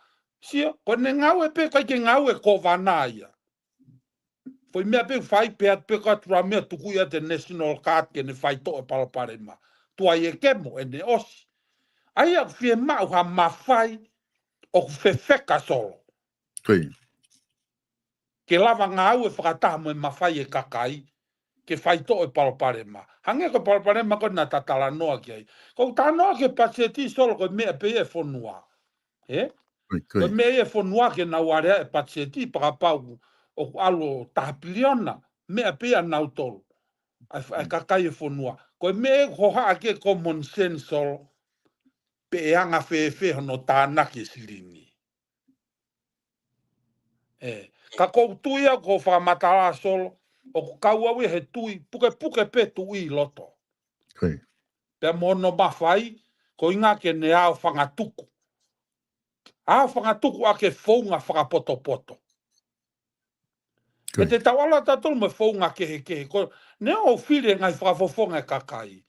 Sio, ko ʻene ngāue pē, ʻikai ke ngāue kovana ia. Foʻi meʻa pē ʻoku fai pē atu pē ko ē ʻa Trump ia, tuku ia ʻa e National Guard ke ne faitoʻo e palopalema. Tuai e kemo, ʻene ʻosi. ʻA ia ʻoku fiemaʻu ha mafai ʻoku fefeka, Solo. Ke lava ngāue fakataha mo e mafai e kakai, ke faitoʻo e palopalema. Hangē ko e palopalema ko ē naʻá ta talanoa ki ai. Ko ʻeku talanoa ki he patiseti, Solo, ko e meʻa pē ia e fonua. Ē? Ko e meʻa ia e fonua ke nau aleaʻi e patiseti, pea kapau ʻoku ʻalu ʻo taha piliona, meʻa pē ia ʻanautolu. ʻA e, ʻa e kakai e fonua. Ko e meʻa ʻoku hohaʻa ki ai e common sense, Solo, pe ʻe anga fēfē hono tānaki e silini. Ē, ka ʻoku ou tui au ko e fakamatala, Solo, ʻoku kau au ia he tui, pukepuke pē tuʻi ʻi loto. Pea mo hono mafai, ko e ʻuhinga ke ne ʻaofangatuku. ʻAofangatuku ʻaki e founga fakapotopoto. He te tau ʻalu ʻa tautolu mo e founga kehekehe. Ko e, neongo ʻoku fili e ngaahi fakafofonga e kakai,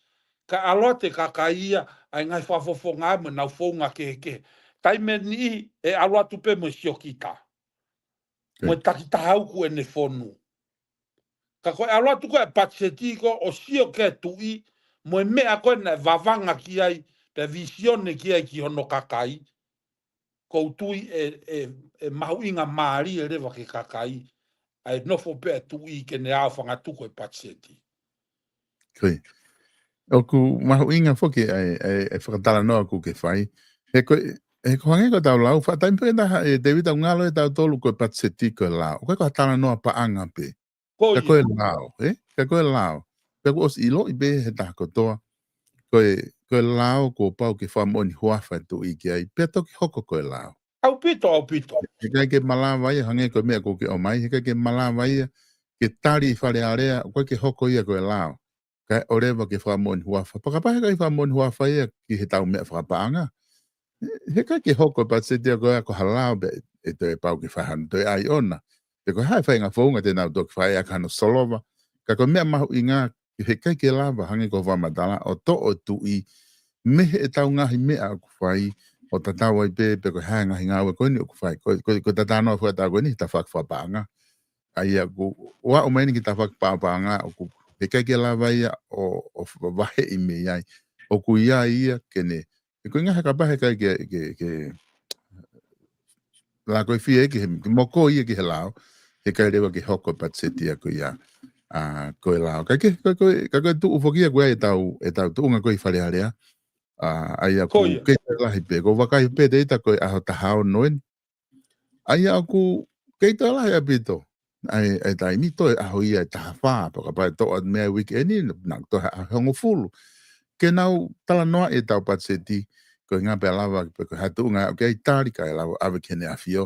ka ʻalu atu e kakai ia ʻa e ngaahi fakafofonga mo ʻenau founga kehekehe. Taimi ʻe niʻihi ʻe ʻalu atu pē mo e siokita. Mo e takitaha uku ʻene fonu. Ka ko e ʻalu atu ko ē e patiseti ko ē ʻo sio ki he tuʻi, mo e meʻa ko ē naʻe vavanga ki ai, pea vīsone ki ai ki hono kakai, ʻoku ou tui ʻe, ʻe, ʻe mahuʻinga mālie leva ki he kakai, ʻa e nofo pē ʻa e tuʻi ke ne ʻaofangatuku e patiseti. ʻOku mahuʻinga foki ʻa e, ʻa e, ʻa e fakatalanoa ʻoku ke fai. He ko e, he ko e hangē ko ʻetau lau, faʻa taimi pē taha ʻe Tēvita ʻoku ngalo ʻe tautolu ko e patiseti ko e lao. ʻOku ʻikai ko ha talanoa paʻanga pē. Ka ko e lao, ē? Ka ko e lao. Pea kuo ʻosi ʻiloʻi pē he taha kotoa. Ko e, ko e lao kuo pau ke fakamoʻoni huafa e tuʻi ki ai. Pea toki hoko ko e lao. ʻAupito, ʻaupito. ʻIkai ke malava ia, hangē ko e meʻa ʻoku ke ʻomai, heʻikai ke malava ia ke tali ʻi Fale Alea, ʻoku ʻikai ke hoko ia ko e lao. Kae ʻoua leva ke fakamoʻoni huafa. Pea kapau heʻikai fakamoʻoni huafa ia ki heʻetau meʻa fakapaʻanga, heʻikai ke hoko e patiseti ia ko ia ko ha lao pea ʻe toe pau ke fai hano toe ʻai ʻona. Pe ko e hā e faʻahinga founga te nau toki fai ʻaki hano solova. Ka ko e meʻa mahuʻinga, heʻikai ke lava, hangē ko hoʻo fakamatala, ʻo toʻo e tuʻi mei heʻetau ngaahi meʻa ʻoku fai, ʻo tatau ai pē pe ko e hā e ngaahi ngāue ko eni ʻoku fai. Ko, ko, ko e talanoa fakatātā ko eni he tafaʻaki fakapaʻanga. ʻA ia ʻoku, ʻo aʻu mai eni ki he tafaʻaki fakapaʻanga, ʻoku, heʻikai ke lava ia ʻo, ʻo vaheʻi mei ai. ʻOku ʻi ai ia ke ne, he ko e ʻuhinga he kapau heʻikai ke, ke, ke, la ko e fie ke, ke moko ia ki he lao, heʻikai leva ke hoko e patiseti ia ko ia, ʻa, ko e lao. Ka ke, ka ko e, ka ko e tuʻu foki ia ko ē ʻetau, ʻetau tuʻunga ko ē ʻi Fale Alea, ʻa, ʻa ia ʻoku kei lahi pē, ʻoku ou vakai pē Tēvita ko e ʻaho taha ono eni. ʻA ia ʻoku kei toe lahi ʻaupito. ʻA e, ʻa e taimi toe ʻaho ia ʻe taha fā, pea kapau ʻe toʻo atu mei ai e uike ni, naʻa toe ʻaho hongofulu. Ke nau talanoaʻi ʻetau patiseti, ko e ʻuhinga pea lava, pe ko e hā e tuʻunga ʻoku ʻi ai e tali kae lava ʻave ki heʻene ʻafio,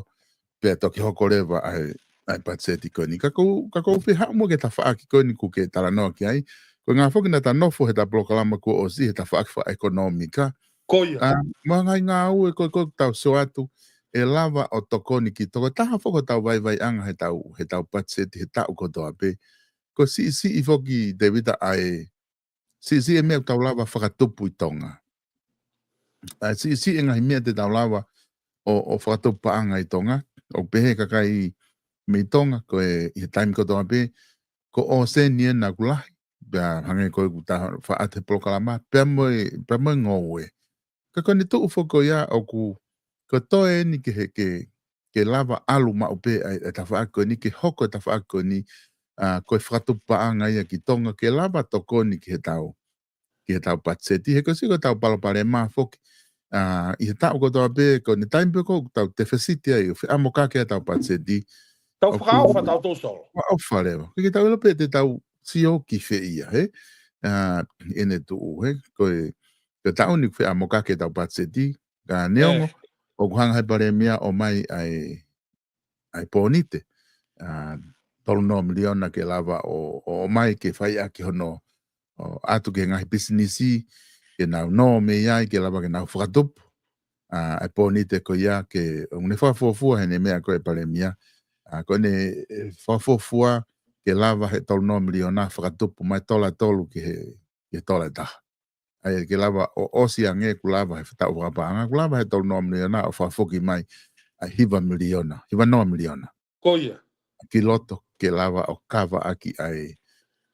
pea toki hoko leva ʻa e, ʻa e patiseti ko eni. Ka ʻoku, ka ʻoku ou fie haʻu muʻa ki he tafaʻaki ko eni ʻoku ke talanoa ki ai. Ko e ʻuhinga foki naʻá ta nofo heʻeta polokalama kuo ʻosi he tafaʻaki fakaʻekonōmika. Ko ia. ʻA, mo e ngaahi ngāue ko ē ʻoku tau sio atu, ʻe lava ʻo tokoni ki Tonga. Taha foki ʻetau vaivaiʻanga heʻetau, heʻetau patiseti he taʻu kotoa pē. Ko e siʻisiʻi foki, Tēvita, ʻa e siʻisiʻi e meʻa ʻoku tau lava fakatupu ʻi Tonga. ʻA e siʻisiʻi e ngaahi meʻa te tau lava ʻo, ʻo fakatupu paʻanga ʻi Tonga. ʻOku pehē kakai mei Tonga, ko e ʻi he taimi kotoa pē, ko e ʻōseni ena ʻoku lahi, pea hangē ko ʻeku taha faʻa te polokalama, pea mo e, pea mo e ngoue. Ka ko ʻene tuʻu foki ko ia ʻoku, ko e toe eni ke he, ke, ke lava ʻalu maʻu pē ʻa e, e tafaʻaki ko eni, ke hoko e tafaʻaki ko eni, ʻa, ko e fakatupu paʻanga ia ki Tonga, ke lava tokoni ki heʻetau, ki heʻetau patiseti, he ko e sio ko ʻetau palopalema foki. ʻA, ʻi he taʻu kotoa pē, ko ʻene taimi pē ko ʻetau tefisiti ai, ʻo feʻamokaki ʻetau patiseti. Tau ʻoku fakaʻofa tautolu Solo. Fakaʻofa leva. Ke tau ʻilo pē te tau sio ki fē ia, he? ʻA, ʻene tuʻu, he? Ko e, ko e taʻu ni ʻoku feʻamokaki ʻetau patiseti, ka neongo, ʻoku hanga he palēmia ʻo ʻomai ʻa e, ʻa e pōnite, ʻa, tolu noa miliona ke lava ʻo, ʻo ʻomai ke fai ʻaki hono, ʻo ʻatu ki he ngaahi pisinisi, ke nau nō mei ai, ke lava ke nau fakatupu, ʻa, ʻa e pōnite ko ia ke, ʻoku ne fakafuofua heʻene meʻa ko e palēmia, ʻa, ko ʻene, ʻe, fakafuofua ke lava he tolu noa miliona fakatupu mai tola tolu ki he, ki he tola ʻe taha. ʻA ia ke lava ʻo ʻosi ange kuo lava he taʻu fakapaʻanga, kuo lava he tolu noa miliona ʻo fakafoki mai ʻa e hiva miliona, hiva noa miliona. Ko ia. Ki loto ke lava ʻo kava ʻaki ʻa e,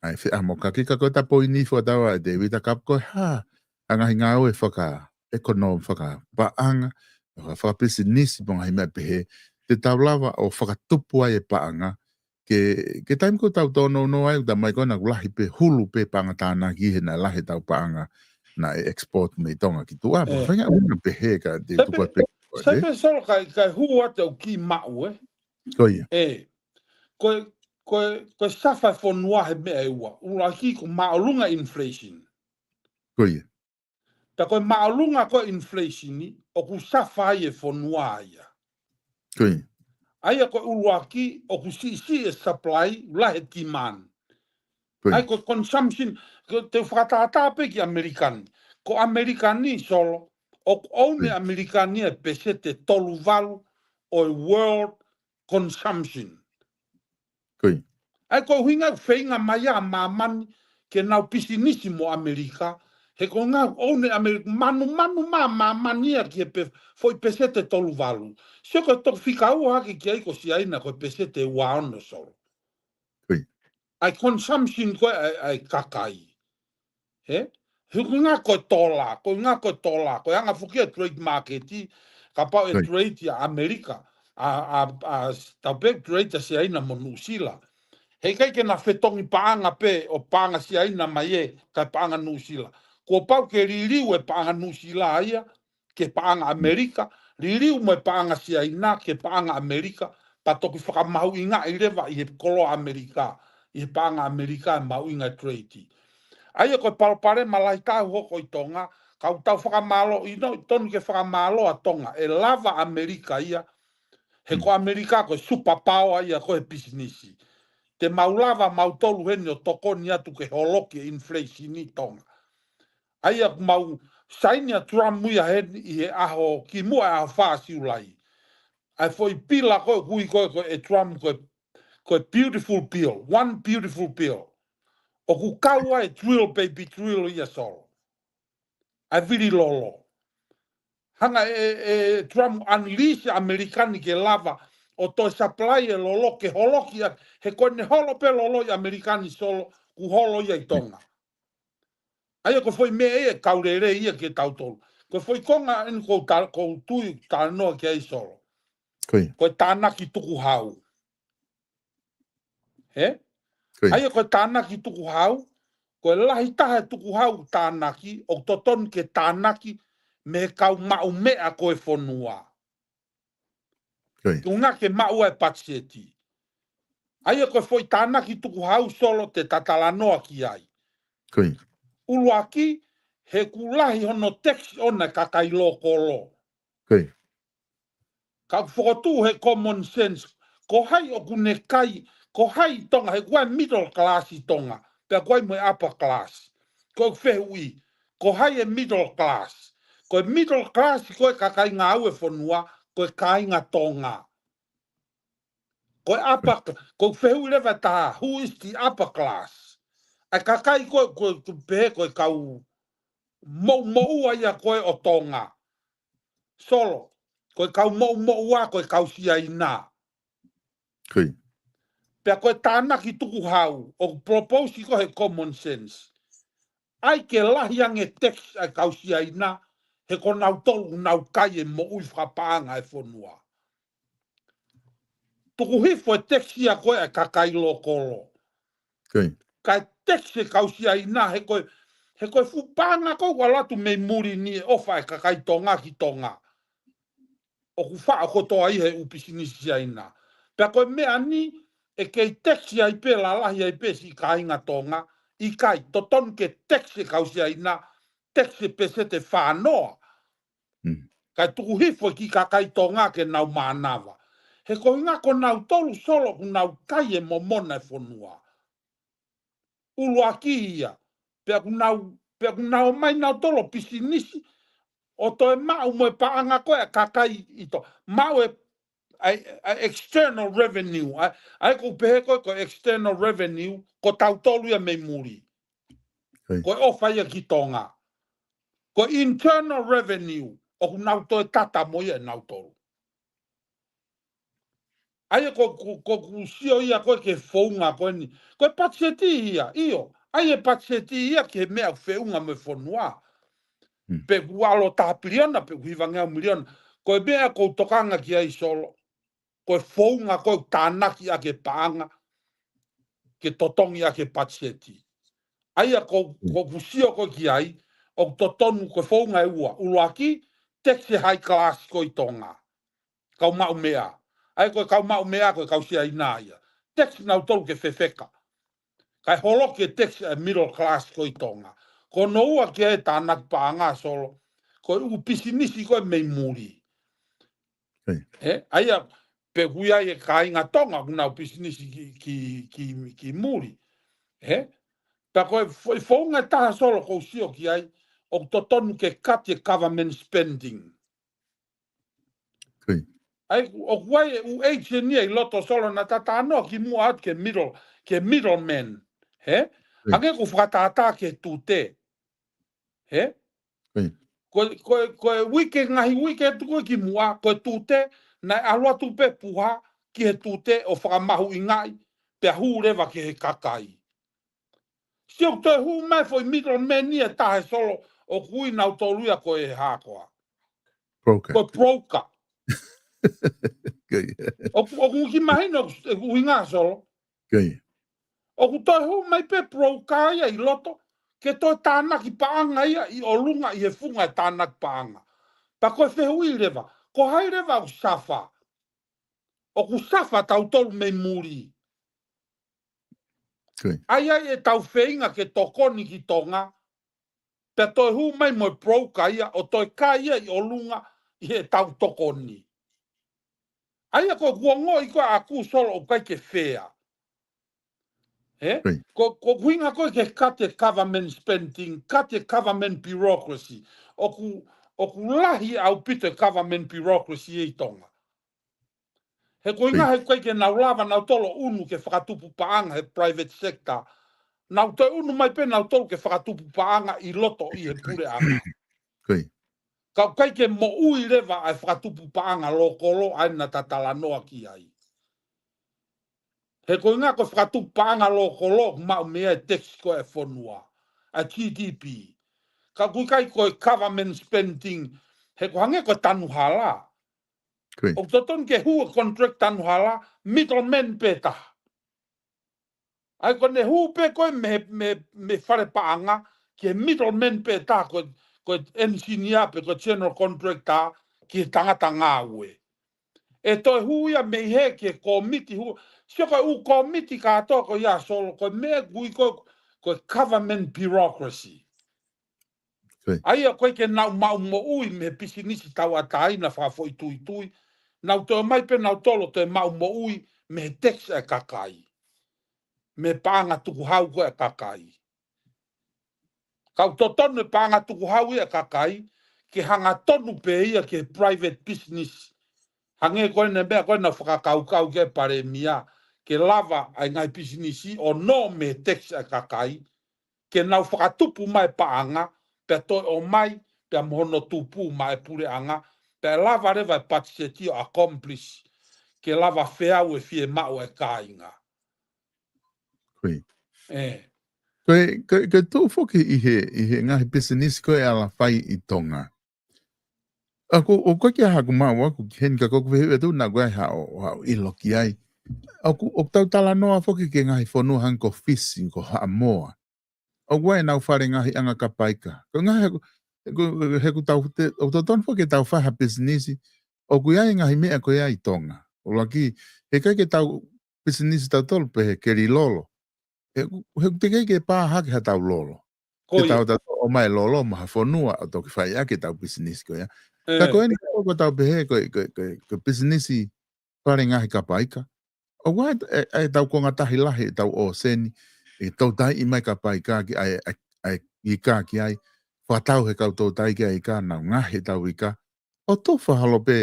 ʻa e feʻamokaki ka ko e ta poini fo tau ʻa e Tēvita ka ko e hā, ʻa e ngaahi ngāue fakaʻekonōmika, fakapaʻanga, faka-, fakapisinisi mo e ngaahi meʻa pehē, te tau lava ʻo fakatupu ai e paʻanga, ke, ke taimi ko ʻetau tōnounou ai, ʻoku tau mai ko ena ʻoku lahi pē hulu pē paʻanga tānaki he naʻe lahi ʻetau paʻanga naʻe export mei Tonga ki tuʻa. Pea ʻe. Fai ngaahi ʻuhinga pehē ka te Sai tuku pē, ai pē ko sai e. Pē Solo kai, kai hua te u ki maʻu, ē. Ko ia. ʻE. Ko e, ko e, ko e safa e fonua he meʻa ʻe ua. ʻUluaki ko e māʻolunga inflation. Ko ia. Pea ko e māʻolunga ko e inflation ni, ʻoku safa ai e fonua ia. Ko ia. ʻA ia ko e ʻuluaki, ʻoku siʻisiʻi e supply, lahi e demand. Ko ia. ʻA ia ko e consumption, ko e te u fakatātā pē ki ʻAmelika ni. Ko ʻAmelika ni Solo, ʻoku ʻoune ʻAmelika ni e peseti ʻe tolu valu ʻo e world consumption. Ko ia. ʻA ia ko e ʻuhinga ʻoku feinga mai ʻa māmani ke nau pisinisi mo ʻAmelika, he ko e ʻuhinga ʻoku ʻoune ʻAmelika, manumanu mai ʻa māmani ia ki he pe-, foʻi peseti ʻe tolu valu. Sio ko e toki fika ua hake ki ai ko Siaina ko e peseti ʻe ua ono Solo. Ko ia. ʻA e consumption ko ē ʻa e, ʻa e kakai. He? He ko e ʻuhinga ko e tola, ko e ʻuhinga ko e tola, ko e anga foki e trade market, kapau ʻe trade ia ʻAmelika, ʻa, ʻa, ʻa, tau pehē trade ʻa Siaina mo Nuʻusila. He ʻikai ke na fetongi paʻanga pē ʻo paʻanga Siaina mai ē, kae paʻanga Nuʻusila. Kuo pau ke liliu e paʻanga Nuʻusila ia, ke paʻanga ʻAmelika, liliu mo e paʻanga Siaina, ke paʻanga ʻAmelika, pea toki fakamahuʻingaʻi leva ʻi he koloa ʻAmelika, ʻi he paʻanga ʻAmelika ʻe mahuʻinga e trade. ʻA ia ko e palopalema lahi taha ʻoku hoko ʻi Tonga, ka ʻoku tau fakamālō, ʻi no, tonu ke fakamālō ʻa Tonga, ʻe lava ʻAmelika ia, he ko ʻAmelika ko e superpower ia ko e pisinisi. Te mau lava mautolu heni ʻo tokoni atu ke holoki e inflation ʻi Tonga. ʻA ia ʻoku mau saini ʻa Trump ia heni ʻi he ʻaho kimuʻa ʻaho fā Siulai. ʻA e foʻi pila ko ē ʻoku ui ko ē, ko ē ʻe Trump ko e, ko e beautiful bill, one beautiful bill. ʻOku kau ai e drill baby drill ia Solo. ʻA e vili lolo. Hanga ʻe, ʻe, ʻe Trump unleash ʻAmelika ni ke lava ʻo toe supply e lolo ke holoki ʻa, he ko ʻene holo pē lolo ʻi ʻAmelika ni Solo, kuo holo ia ʻi Tonga. ʻA ia ko e foʻi meʻa ia ʻe kau lelei ia kiate kitautolu. Ko e foʻi konga eni ʻoku ou ta-, ʻoku ou tui talanoa ki ai Solo. Ko ia. Ko e tānaki tukuhau. He? Ko ia. ʻA ia ko e tānaki tukuhau, ko e lahi taha e tukuhau tānaki, ʻoku totonu ke tānaki mei he kau maʻu meʻa ko e fonua. Ko ia. Tuʻunga ke maʻu ai e patiseti. ʻA ia ko e foʻi tānaki tukuhau Solo te ta talanoa ki ai. Ko ia. ʻUluaki, he ʻoku lahi hono tax ʻona e kakai lōkolo. Ko ia. Ka ʻoku fokotuʻu he common sense, ko hai ʻoku ne kai, ko hai ʻi Tonga, he ko e middle class ʻi Tonga, pea ko hai mo e upper class. Ko e fehuʻi, ko hai e middle class. Ko e middle class ko e kakai ngāue fonua, ko e kāinga Tonga. Ko e upper, ko e fehuʻi leva ʻe taha, who is the upper class? ʻA e kakai ko, ko, ko pē ko e kau moʻumoʻua ia ko ē ʻo Tonga. Solo, ko e kau moʻumoʻua, ko e kau Siaina. Pea ko e tānaki tukuhau, ʻoku propose ko ē he common sense. ʻAi ke lahi ange tax ʻa e kau Siaina, he ko nautolu ʻoku nau kai e moʻui fakapaʻanga e fonua. Tuku hifo e tax ia ko ē ʻa e kakai lōkolo. Kae tax e kau Siaina, he ko e, he ko e fuʻu paʻanga ko ē ʻoku ʻalu atu mei muli ni ʻe ʻofa e kakai Tonga ki Tonga. ʻOku faʻo kotoa ia he ʻū pisinisi Siaina. Pea ko e meʻa ni, ʻe kei tax ai pē, lalahi ai pē siʻi kāinga Tonga, ʻikai, totonu ke tax e kau Siaina, tax e peseti ʻe fā noa. Kae tuku hifo e kiʻi kakai Tonga ke nau mānava. He ko e ʻuhinga ko nautolu Solo ʻoku nau kai e momona e fonua. ʻUluaki ia, pea ʻoku nau, pea ʻoku nau ō mai nautolu ʻo pisinisi, ʻo toe maʻu mo e paʻanga ko ē ʻa e kakai ʻi Tonga. Maʻu e, ʻa e, ʻa e external revenue, ʻa e, ʻa e ʻoku pehē ko ē ko e external revenue, ko tautolu ia mei muli. Ko e ʻofa ia ki Tonga. Ko e internal revenue, ʻoku nau toe tata mo ia ʻe nautolu. ʻA ia ko, ko, ko ʻeku sio ia ko ē ki he founga ko eni. Ko e patiseti ia, ʻio. ʻA ia e patiseti ia ki he meʻa ʻoku feʻunga mo e fonua. Pe ʻoku ʻalu ʻo taha piliona, pe ʻoku hivangeau miliona. Ko e meʻa ʻoku ou tokanga ki ai Solo. Ko e founga ko ē ʻoku tānaki ʻaki e paʻanga, ke totongi ʻaki e patiseti. ʻA ia ko, ko ʻeku sio ko ē ki ai, ʻoku totonu ko e founga ʻe ua. ʻUluaki, tax e high class ko ē ʻi Tonga. Kau maʻu meʻa. ʻA ia ko e kau maʻu meʻa ko e kau Siaina ia. Tax nautolu ke fefeka. Kae holoki e tax e middle class ko ē ʻi Tonga. Ko hono ua ki ai e tānaki paʻanga Solo. Ko e ʻū pisinisi ko ē mei muli. ʻE, ʻa ia, pe ʻoku ʻi ai e kāinga Tonga, ʻoku nau pisinisi ki, ki, ki, ki muli. ʻE? Pea ko e fo-, founga ʻe taha Solo ʻoku ou sio ki ai, ʻoku totonu ke kati e government spending. ʻA ia, ʻoku ʻi ai e ʻū agent ia ʻi loto Solo naʻa ta talanoa kimuʻa atu ki he middle, ki he middleman. ʻE? Hangē ko e fakatātā ki he tute. ʻE? Ko, ko, ko e uike, ngaahi uike tuku kimuʻa, ko e tute, naʻe ʻalu atu pē puha ki he tute ʻo fakamahuʻingaʻi, pea hū leva ki he kakai. Sio toe hū mai foʻi middleman ia ʻe taha Solo, ʻoku ui nautolu ia ko e hā koā. Broker. Ko e broker. ʻOku, ʻoku kiʻi mahino ʻeku ʻuhinga Solo. ʻOku toe hū mai pē broker ia ʻi loto, ke toe tānaki paʻanga ia ʻi ʻolunga ʻi he funga e tānaki paʻanga. Pea ko e fehuʻi leva, ko hai leva ʻoku suffer? ʻOku suffer tautolu mei muli. ʻA ia ʻetau feinga ke tokoni ki Tonga, pea toe hū mai mo e broker ia, ʻo toe kai ia ʻi ʻolunga ʻi heʻetau tokoni. ʻA ia ko ʻeku ongoʻi ko ē ʻaʻaku Solo ʻoku ʻikai ke fair. ʻE? Ko, ko ʻeku ʻuhinga ko ē ke kati e government spending, kati e government bureaucracy. ʻOku, ʻoku lahi ʻaupito e government bureaucracy ʻi Tonga. He ko e ʻuhinga he ʻoku ʻikai ke nau lava nautolu ʻunu ke fakatupu paʻanga he private sector. Nau toe ʻunu mai pē nautolu ke fakatupu paʻanga ʻi loto ʻi he puleʻanga. Ka ʻoku ʻikai ke moʻui leva ʻa e fakatupu paʻanga lōkolo ʻa ia naʻa ta talanoa ki ai. He ko e ʻuhinga ko e fakatupu paʻanga lōkolo, maʻu mei ai e tax ko ē e fonua, ʻa e G D P. Ka ʻoku ʻikai ko e government spending, he ʻoku hangē ko e tanu hala. ʻOku totonu ke hū e contract tanu hala, middleman pē taha. ʻA ia ko ʻene hū pē ko ē mei, mei, mei fale paʻanga, ki he middleman pē taha ko e, ko e engineer pe ko e general contractor, ki he tangata ngāue. ʻE toe hū ia mei hē ki he kōmiti hū, sio ko e ʻū kōmiti kātoa ko ia Solo, ko e meʻa ʻoku ui ko, ko e government bureaucracy. ʻA ia ʻoku ʻikai ke nau maʻu moʻui mei he pisinisi tauʻatāina fakafoʻituitui, nau toe ō mai pē nautolu ʻo toe maʻu moʻui mei he tax e kakai. Mei he paʻanga tukuhau ko ē e kakai. Ka ʻoku totonu e paʻanga tukuhau ia e kakai, ke hangatonu pē ia ki he private business. Hangē ko ʻene meʻa ko ē naʻe fakakaukau ki ai e palēmia, ke lava ʻa e ngaahi pisinisi ʻo nō mei he tax ʻa e kakai, ke nau fakatupu mai paʻanga, pea toe ʻomai, pea mo hono tupu maʻa e puleʻanga, pea lava leva e patiseti ʻo accomplish, ke lava feau e fiemaʻu e kāinga. Ko ia. ʻE. Ko e, ko e, ko e tuʻu foki ʻi he, ʻi he ngaahi pisinisi ko ē ʻa e ala fai ʻi Tonga. ʻOku, ʻoku ʻikai ke ʻi ai haʻaku maʻu ʻaʻaku ki heni ka ʻoku ou fehuʻi atu naʻa ʻoku ʻi ai haʻo, haʻo ʻilo ki ai. ʻOku, ʻoku tau talanoa foki ki he ngaahi fonua hangē ko Fisi, ko Haʻamoa. ʻOku ʻi ai ʻenau fale ngaahi ʻanga kapaika. Ko e ngaahi he ʻoku, he ʻoku, he ʻoku tau te-, ʻoku totonu foki ke tau fai ha pisinisi. ʻOku ʻi ai e ngaahi meʻa ko ia ʻi Tonga. ʻUluaki, heʻikai ke tau pisinisi tautolu pehē ke li lolo. He ʻoku, he ʻoku teʻeki ai ke pā hake haʻatau lolo. Ko ia. Ke tau, tau ʻomai lolo mo ha fonua ʻo toki fai ʻaki ʻetau pisinisi ko ia. Ka ʻe. Ko eni ko ē ʻoku tau pehē ko e, ko e, ko e, ko e pisinisi fale ngaahi kapaika. ʻOku ʻi ai e, e, ʻetau konga tahi lahi, ʻetau ʻōseni, ʻe toutaiʻi mai kapaika ki ai, ʻa e, ʻa e ika ki ai, fakatau he kau toutai ki ai ika, nau ngaohi ʻetau ika, ʻo tufa holo pē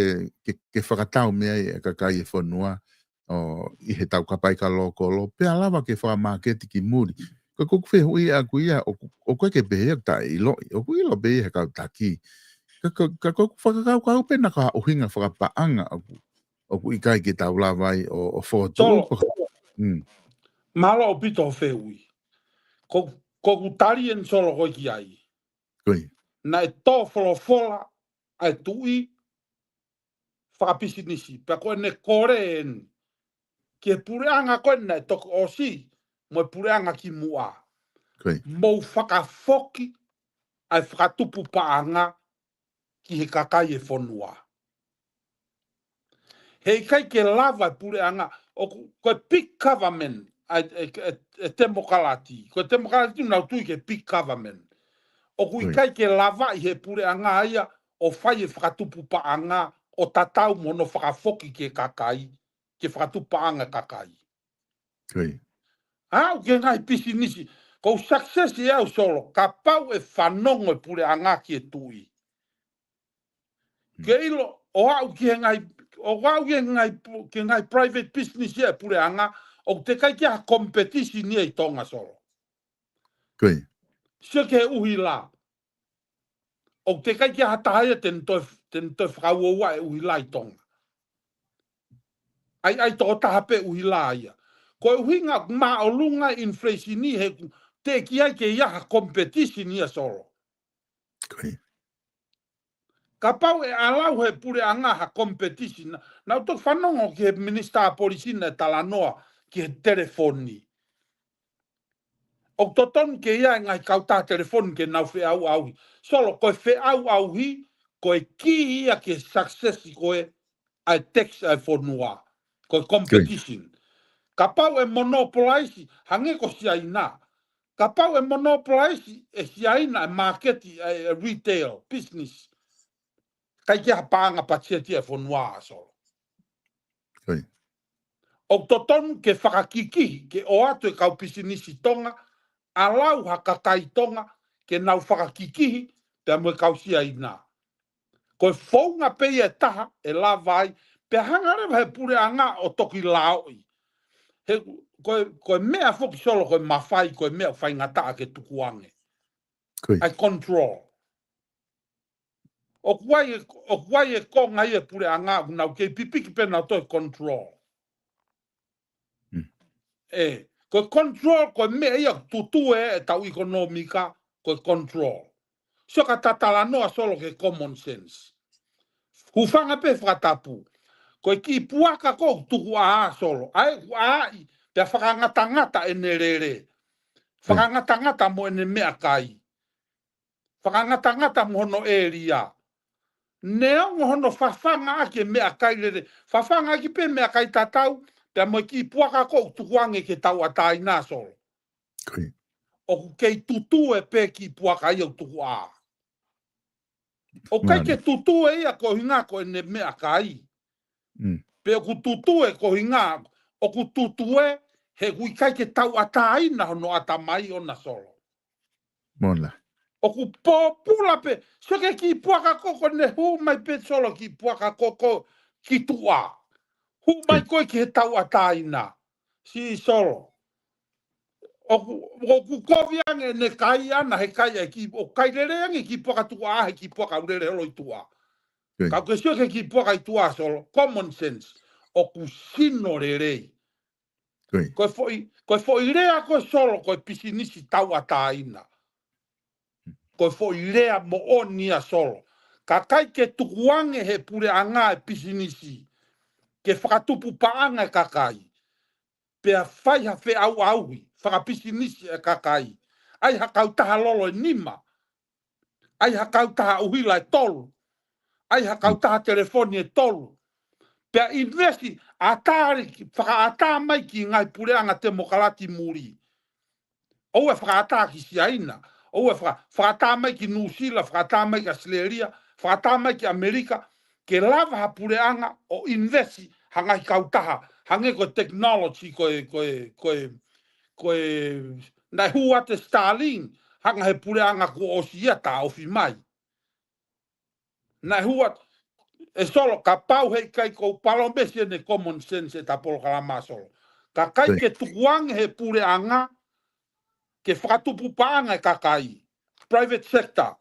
ke, ke fakatau mei ai e kakai e fonua, ʻo ʻi heʻetau kapaika lōkolo, pea lava ke fakamāketi ki muli. Ko ʻeku fehuʻi ʻaʻaku ia, ʻoku, ʻoku ʻikai ke pehē ia ʻoku taʻeʻiloʻi, ʻoku ʻilo pē ia he kau taki. Ka, ka, ka, ko ʻeku fakakaukau pē naʻa ko ha ʻuhinga fakapaʻanga ʻoku, ʻoku ʻikai ke tau lava ai ʻo, ʻo fokotuʻu. Solo. Mm. Mālō ʻaupito hoʻo fehuʻi. Ko, ko ʻeku tali eni Solo ko ē ki ai. Ko ia. Naʻe tō folofola ʻa e tuʻi fakapisinisi, pea ko ʻene kole eni ki he puleʻanga ko ē naʻe toki ʻosi, mo e puleʻanga kimuʻa. Ko ia. Mou fakafoki ʻa e fakatupu paʻanga ki he kakai e fonua. Heʻikai ke lava e puleʻanga, ʻoku, ko e big government, ʻa e, e, e, e temokalati. Ko e temokalati nau tui ki he big government. ʻOku ʻikai ke lava ʻi he puleʻanga ia ʻo fai e fakatupu paʻanga ʻo tatau mo hono fakafoki ki he kakai, ke fakatupu paʻanga e kakai. Ko ia. Aʻu ki he ngaahi pisinisi, ko e success ia ʻa Solo, kapau ʻe fanongo e puleʻanga ki he tuʻi. Ke ʻilo, ʻo aʻu ki he ngaahi, ʻo aʻu ki he ngaahi pu-, ki he ngaahi private business ia e puleʻanga, ʻoku teʻeki ai ke ʻi ai ha competition ia ʻi Tonga Solo. Ko ia. Sio ki he ʻuhila. ʻOku teʻeki ai ke ʻi ai ha taha ia te ne toe, te ne toe fakauaua e ʻuhila ʻi Tonga. ʻAi, ʻai tokotaha pē ʻuhila ia. Ko e ʻuhinga māʻolunga inflation ʻi he ʻoku teʻeki ai ke ʻi ai ha competition ia Solo. Ko ia. Kapau ʻe ʻalu he puleʻanga ha competition, naʻa, naʻa ku toki fanongo ki he minisitā polisi naʻe talanoa ki he telefoni. ʻOku totonu ke ʻi ai e ngaahi kautaha telefoni ke nau feʻauʻauhi. Solo, ko e feʻauʻauhi, ko e kī ia ki he success ko ē ʻa e tax ʻa e fonua. Ko e competition. Kapau ʻe monopolize, hangē ko Siaina. Kapau ʻe monopolize ʻe Siaina e market, e, e retail business. ʻIkai ke ʻi ai ha paʻanga patiseti ʻa e fonua Solo. Ko ia. ʻOku totonu ke fakakikihi, ke ʻoatu e kau pisinisi Tonga, ʻalu ha kakai Tonga, ke nau fakakikihi, pea mo e kau Siaina. Ko e founga pē ia ʻe taha, ʻe lava ai, pea hanga leva he puleʻanga ʻo toki laoʻi. He, ko e, ko e meʻa foki Solo, ko e mafai, ko e meʻa faingataʻa ke tukuange. Ko ia. ʻA e control. ʻOku ʻi ai e, ʻoku ʻi ai e konga ia e puleʻanga, ʻoku nau kei pipiki pē nau toe control. Mm. ʻE, ko e control, ko e meʻa ia ʻoku tutue ʻetau ʻekonōmika, ko e control. Sio ka ta talanoa Solo ki he common sense. Hūfanga pē fakatapu. Ko e kiʻi puaka ko ē ʻoku tukuʻā Solo. ʻAi, ʻoku ʻai, pea fakangatangata ʻene lele. Fakangatangata mo ʻene meʻakai. Fakangatangata mo hono ʻēlia. Neongo hono fafanga ʻaki e meʻakai lele. Fafanga ʻaki pē meʻakai tatau, pea mo e kiʻi puaka ko ē ʻoku tukuange ki he tauʻatāina Solo. Ko ia. ʻOku kei tutue pē kiʻi puaka ia ʻoku tukuʻā. ʻOku ʻikai ke tutue ia koeʻuhinga ko ʻene meʻakai. Mm. Pe ʻoku tutue koeʻuhinga, ʻoku tutue he ʻoku ʻikai ke tauʻatāina hono ʻatamai ʻona Solo. Mola. ʻOku pōpula pē, sio ki he kiʻi puaka ko ē ʻoku ne hū mai pē Solo kiʻi puaka ko ē ʻoku ki tuʻa. Hū mai koe ki he tauʻatāina. Siʻi Solo. ʻOku, ʻoku kovi ange ne kai ana he kai ʻa e kiʻi, ʻo kai lele ange kiʻi puaka tuʻa he kiʻi puaka ʻoku lele holo ʻi tuʻa. Ka ke sio ki he kiʻi puaka ʻi tuʻa Solo. Common sense. ʻOku sino lelei. Ko e foʻi, ko e foʻi lea ko e Solo, ko e pisinisi tauʻatāina. Ko e foʻi lea moʻoni ia Solo. Ka kai ke tukuange he puleʻanga e pisinisi. Ke fakatupu paʻanga e kakai. Pea fai ha feʻauʻauhi, fakapisinisi e kakai. ʻAi ha kautaha lolo ʻe nima. ʻAi ha kautaha ʻuhila ʻe tolu. ʻAi ha kautaha telefoni ʻe tolu. Pea invesi, ʻatā, fakaʻatā mai ki he ngaahi puleʻanga temokalati muli. ʻOua ʻe fakaʻatā ki Siaina. ʻOua ʻe faka-, fakaʻatā mai ki Nuʻusila, fakaʻatā mai ki ʻAositelēlia, fakaʻatā mai ki ʻAmelika. Ke lava ha puleʻanga ʻo invesi ha ngaahi kautaha. Hangē ko e technology, ko e, ko e, ko e, ko e, naʻe hū atu e Starlink, hanga he puleʻanga kuo ʻosi ia taʻofi mai. Naʻe hū atu, ʻe Solo, kapau heʻikai ko e palōmesi ʻene common sense ʻeta polokalama Solo. Ka kai ke tukuange he puleʻanga, ke fakatupu paʻanga e kakai. Private sector.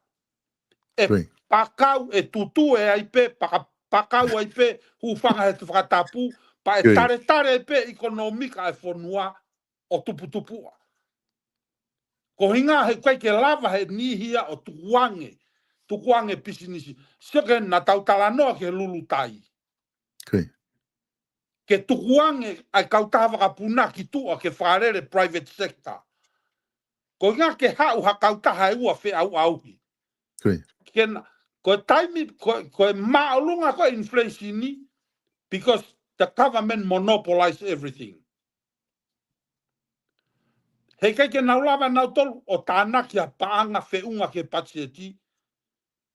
ʻE pakau, ʻe tutue ai pē, paka-, pakau ai pē, hūfanga he fakatapu, pea ʻe taletale ai pē ʻikonōmika e fonua ʻo tuputupuʻa. Ko e ʻuhinga he ʻikai ke lava he niʻihi ia ʻo tukuange, tukuange pisinisi. Sio ke na tau talanoa ki he lulutai. Ke tukuange ʻa e kautaha fakapuna ki tuʻa ke fakalele private sector. Ko e ʻuhinga ke haʻu ha kautaha ʻe ua feʻauʻauhi. Ke na, ko e taimi, ko, ko e māʻolunga ko e inflation ni, because the government monopolize everything. Heʻikai ke nau lava nautolu ʻo tānaki ha paʻanga feʻunga ki he patiseti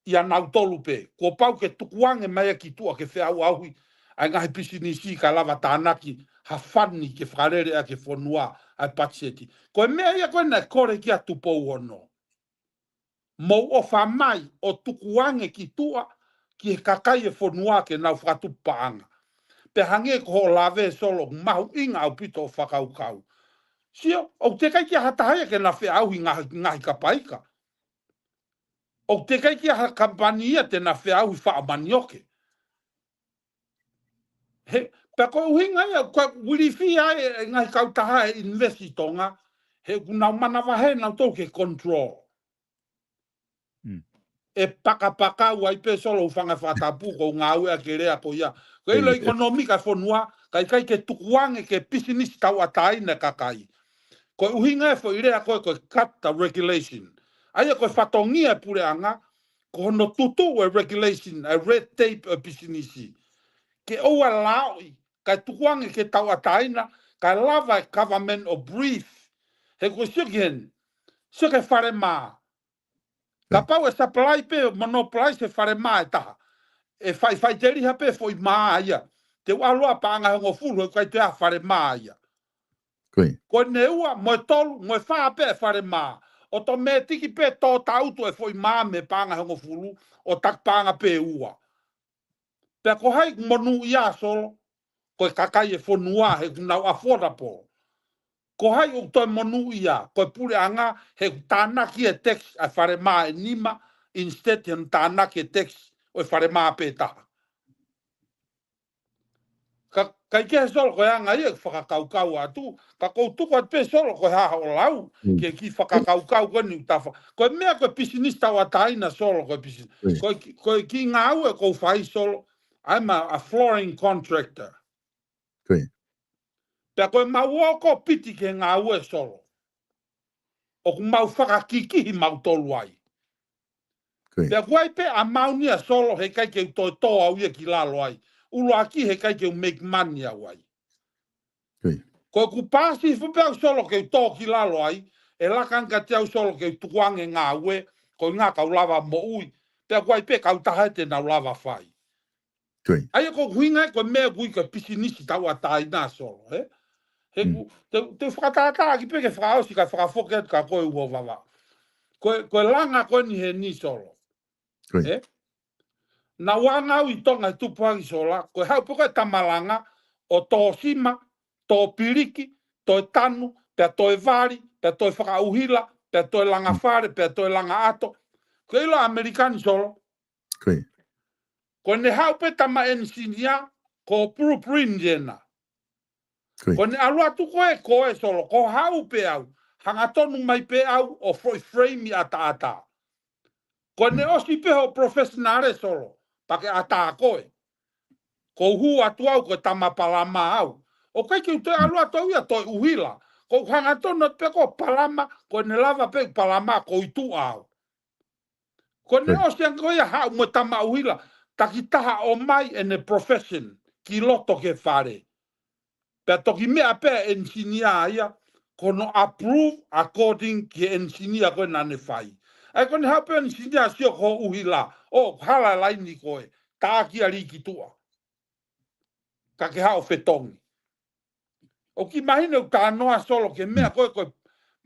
ʻia nautolu pē. Kuo pau ke tukuange mai ia ki tuʻa ke feʻauʻauhi ʻa e ngaahi pisinisi kae lava tānaki ha fani ke fakalele ʻaki e fonua ʻa e patiseti. Ko e meʻa ia ko ē naʻe kole ki ai Tupou Ono. Mou ʻofa mai ʻo tukuange ki tuʻa ki he kakai e fonua ke nau fakatupu paʻanga. Pea hangē ko hoʻo lave Solo, mahuʻinga ʻaupito ʻo fakakaukau. Sio, ʻoku teʻeki ai ke ʻi ai ha taha ia ke na feʻauʻauhi ngaahi, ngaahi kapaika. ʻOku teʻeki ai ke ʻi ai ha kamipani ia te na feʻauʻauhi faʻa manioke. He, pea ko e ʻuhinga ia, ko e uilifi ai e ngaahi kautaha ʻe invesi ʻi Tonga, he ʻoku nau manavahē nautolu ke control. ʻE pakapakau ai pē Solo hūfanga he fakatapu ko e ngāue ʻa e kelea ko ia. Ko e ʻilo ʻikonōmika e fonua, ka ʻikai ke tukuange ke pisinisi tauʻatāina e kakai. Ko e ʻuhinga e foʻi lea ko e, ko e cut the regulation. ʻA ia ko e fatongia e puleʻanga, ko hono tutuʻu e regulation, e red tape e pisinisi. Ke ʻoua ʻe laoʻi, kae tukuange ke tauʻatāina, kae lava e government ʻo breathe. He ko e sio ki heni, sio ki he falemā. Kapau ʻe supply pē, monopolize e falemā ʻe taha. ʻE fai, faʻiteliha pē foʻi mā ia. Te u ʻalu ʻo paʻanga ʻe hongofulu, he ʻikai toe ʻi ai ha falemā ia. Ko ʻene ua, mo e tolu, mo e fā pē e falemā. ʻOtomētiki pē tō taʻutu e foʻi mā mei he paʻanga ʻe hongofulu, ʻo taki paʻanga pē ʻe ua. Pea ko hai monūʻia Solo, ko e kakai e fonua he ʻoku nau affordable. Ko hai ʻoku toe monūʻia, ko e puleʻanga he ʻoku tānaki e tax ʻa e falemā ʻe nima, instead he ʻoku tānaki e tax ʻo e falemā pē taha. Ka, ʻikai ke Solo ko e anga ia ʻeku fakakaukau atu, ka ʻoku ou tuku atu pē Solo ko e hā hoʻo lau, ke kiʻi fakakaukau ko eni ʻoku ta fa-, ko e meʻa ko e pisinisi tauʻatāina Solo ko e pisinisi. Ko e ki-, ko e kiʻi ngāue ʻoku ou fai Solo, I'm a, a flooring contractor. Pea ko e mau ō ko piti ki he ngāue Solo. ʻOku mau fakakikihi mautolu ai. Pea ʻoku ʻi ai pē ʻa e mauni ʻa Solo heʻikai ke u toe tō au ia ki lalo ai. ʻUluaki heʻikai ke u make money au ai. Ko ʻeku paasi hifo pē au Solo ke u tō ki lalo ai, ʻe laka ange kiate au Solo ke u tukuange ngāue, ko e ʻuhinga kau lava moʻui, pea ʻoku ʻi ai pē kautaha te nau lava fai. ʻA ia ko e ʻuhinga ia ko e meʻa ʻoku ui ko e pisinisi tauʻatāina Solo, ē? He ʻoku, te, te fakatātā ʻaki pē ke fakaʻosi kae fakafoki atu kia koe Uhovava. Ko e, ko e langa ko eni heni Solo. Ē? Naʻa ku anga au ʻi Tonga he tupu ange Sola, ko e haʻu pē ko e tama langa, ʻo tō sima, tō piliki, toe tanu, pea toe vali, pea toe fakaʻuhila, pea toe langa fale, pea toe langa ʻato. Ko e ʻilo ʻAmelika ni Solo. Ko ē. Ko ʻene haʻu pē tama enisinia, ko Blueprint ena. Ko ē. Ko ʻene ʻalu atu ko ē, ko ē Solo, ko e haʻu pē au, hangatonu mai pē au ʻo foʻi frame ʻataʻatā. Ko ʻene ʻosi pē hoʻo professional Solo, pea ke ʻatā koe. Ko u hū atu au ko e tama palama au. ʻOku ʻikai ke u toe ʻalu atu au ia toe ʻuhila. Ko u hangatonu pē ko e palama, ko ʻene lava pē palama ko u tuʻu au. Ko ʻene ʻosi ange ko ia haʻu mo e tama ʻuhila, takitaha ʻomai ʻene profession ki loto ki he fale. Pea toki meʻa pē ʻa e enisinia ia, ko hono approve according ki he enisinia ko ē naʻa ne fai. ʻA ia ko ʻene haʻu pē enisinia sio ko e ʻuhila, ʻo hala laini ko ē, taʻaki ʻa e lī ki tuʻa. Ka ke haʻu ʻo fetongi. ʻOku ke mahino ʻeku talanoa Solo ki he meʻa ko ē ko e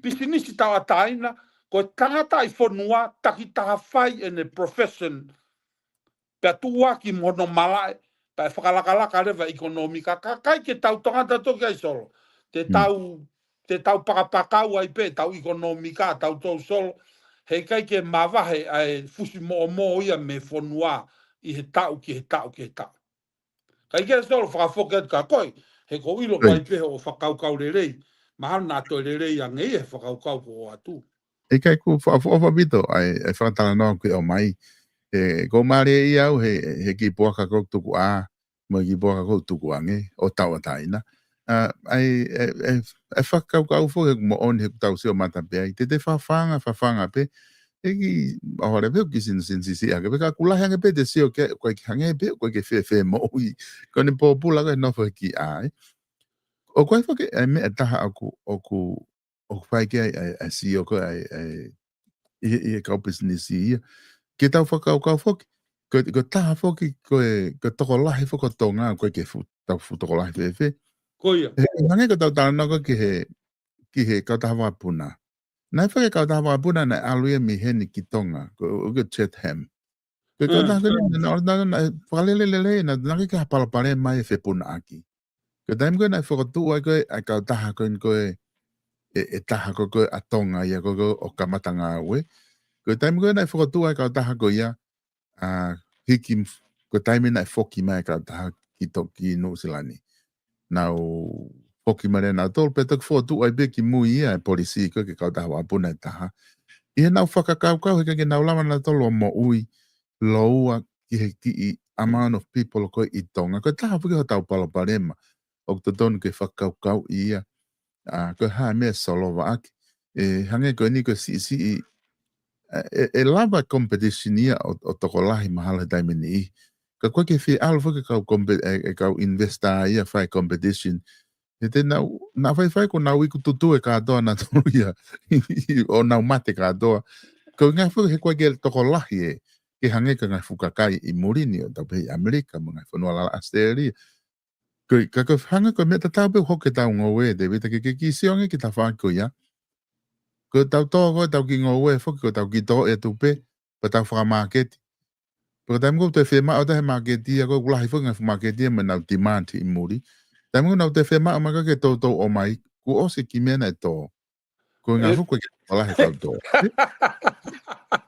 pisinisi tauʻatāina, ko e tangata ʻi fonua, takitaha fai ʻene profession, pea tuʻuaki mo hono malaʻe, pea ʻe fakalakalaka leva ʻekonōmika, ka ʻikai ke tau tangata toki ai Solo. Te tau, te tau pakapakau ai pē, tau ʻekonōmika, tau tau Solo, he ʻikai ke mavahe ʻa e fusi moʻomoʻo ia mei fonua ʻi he taʻu ki he taʻu ki he taʻu. Ka ʻikai Solo fakafoki atu ka koe, he ko u ʻilo ʻoku ʻi ai pē hoʻo fakakaukau lelei, mahalo naʻa toe lelei ange ia he fakakaukau ko ʻoatu. ʻIkai ku fa-, fa-, fa-, pito, ʻa e, ʻa e fakatalanoa ke ʻomai. ʻE, ko mālie ia au, he, he kiʻi puaka ko ē tuku ā, mo e kiʻi puaka ko ē tuku ange, ʻo tauʻatāina. ʻA, ʻa e, ʻe, ʻe, ʻe fakakaukau foki he moʻoni he ʻoku tau sio mata pē ai. Te te fafanga, fafanga pē, ʻe kiʻi, ʻaho leva pē ʻoku kiʻi sino sino sisi ake pē ka ʻoku lahi ange pē te sio ke, ʻoku ʻikai ke hangē pē, ʻoku ʻikai ke fēfē moʻui. Ko ʻene pōpula ko ē nofo he kiʻi ʻā. ʻOku ʻi ai foki, ʻa e meʻa ʻe taha ʻoku, ʻoku, ʻoku fai ki ai, ʻa e, ʻa e sio ko ē, ʻa e, ʻa e, ʻi, ʻi he kau pisinisi ia. Ke tau fakakaukau foki, ko, ko e taha foki, ko e, ko e tokolahi foki ʻo Tonga, ʻoku ʻikai ke fu-, tau fuʻu tokolahi fēfē. Ko ia. He, hangē ko ʻetau talanoa ko ē ki he, ki he kautaha vakapuna. Naʻe fai e kautaha vakapuna naʻe ʻalu ia mei heni ki Tonga, ko, ko Chatham. Ko e kautaha ko ē naʻe, naʻe, naʻe, naʻe fakalelelele, naʻe, naʻe ʻikai ke ha palopalema ia e fepunaʻaki. Ko e taimi ko ē naʻe fokotuʻu ai ko ē, ʻa e kautaha ko ē, ko ē, ʻe, ʻe taha ko ē, ko ē ʻa Tonga ia ko ē, ko ē ʻo kamata ngāue. Ko e taimi ko ē naʻe fokotuʻu ai e kautaha ko ia, ʻa, hiki m-, ko e taimi naʻe foki mai e kautaha ki To-, ki Nuʻusila ni. Naʻa nau foki mai leva nautolu, pea toki fokotuʻu ai pē kimui ia e polisī ko ē ki he kautaha vakapuna ʻe taha. ʻI heʻenau fakakaukau, he ʻikai ke nau lava nautolu ʻo moʻui, lōua ki he kiʻi amount of people ko ē ʻi Tonga. Ko e taha foki hotau palopalema, ʻoku totonu ke fakakaukauʻi ia. ʻA, ko e hā e meʻa Solo vaʻaki. ʻE, hangē ko eni ko e siʻisiʻi, ʻe, ʻe, ʻe lava competition ia ʻo, ʻo tokolahi mahalo he taimi ni. Ka ʻoku ʻikai ke fie ʻalu foki e kau compe-, ʻe, ʻe kau investor ia fai competition. He te nau, naʻa faifai ko ʻenau iku tutue kātoa nautolu ia, ʻo nau mate kātoa. Ko e ngaahi foki he ʻoku ʻikai ke tokolahi ē, ke hangē ko e ngaahi fuʻu kakai ʻi muli ni ʻo tau pehē ʻi ʻAmelika, mo e ngaahi fonua lala ʻAositelēlia. Ko e, ka ko e hangē ko e meʻa tatau pē ʻoku hoko ki heʻetau ngoue, Tēvita, ke, ke kiʻi sio ange ki he tafaʻaki ko ia. Ko ʻetau tō ko ē ʻetau kiʻi ngoue foki, ko ʻetau kiʻi tō ʻe tupe, pea tau fakamāketi. Pea ko e taimi ko ē ʻoku toe fiemaʻu atu he māketi ia, ko e ʻoku lahi foki e ngaahi fuʻu māketi ia mo ʻenau demand ʻi muli. Taimi ko ē naʻa nau toe fiemaʻu mai ko ē ke toutou ʻomai, kuo ʻosi e kiʻi meʻa naʻe tō. Ko e ngaahi fuʻu ko ē ke lahi kau tō.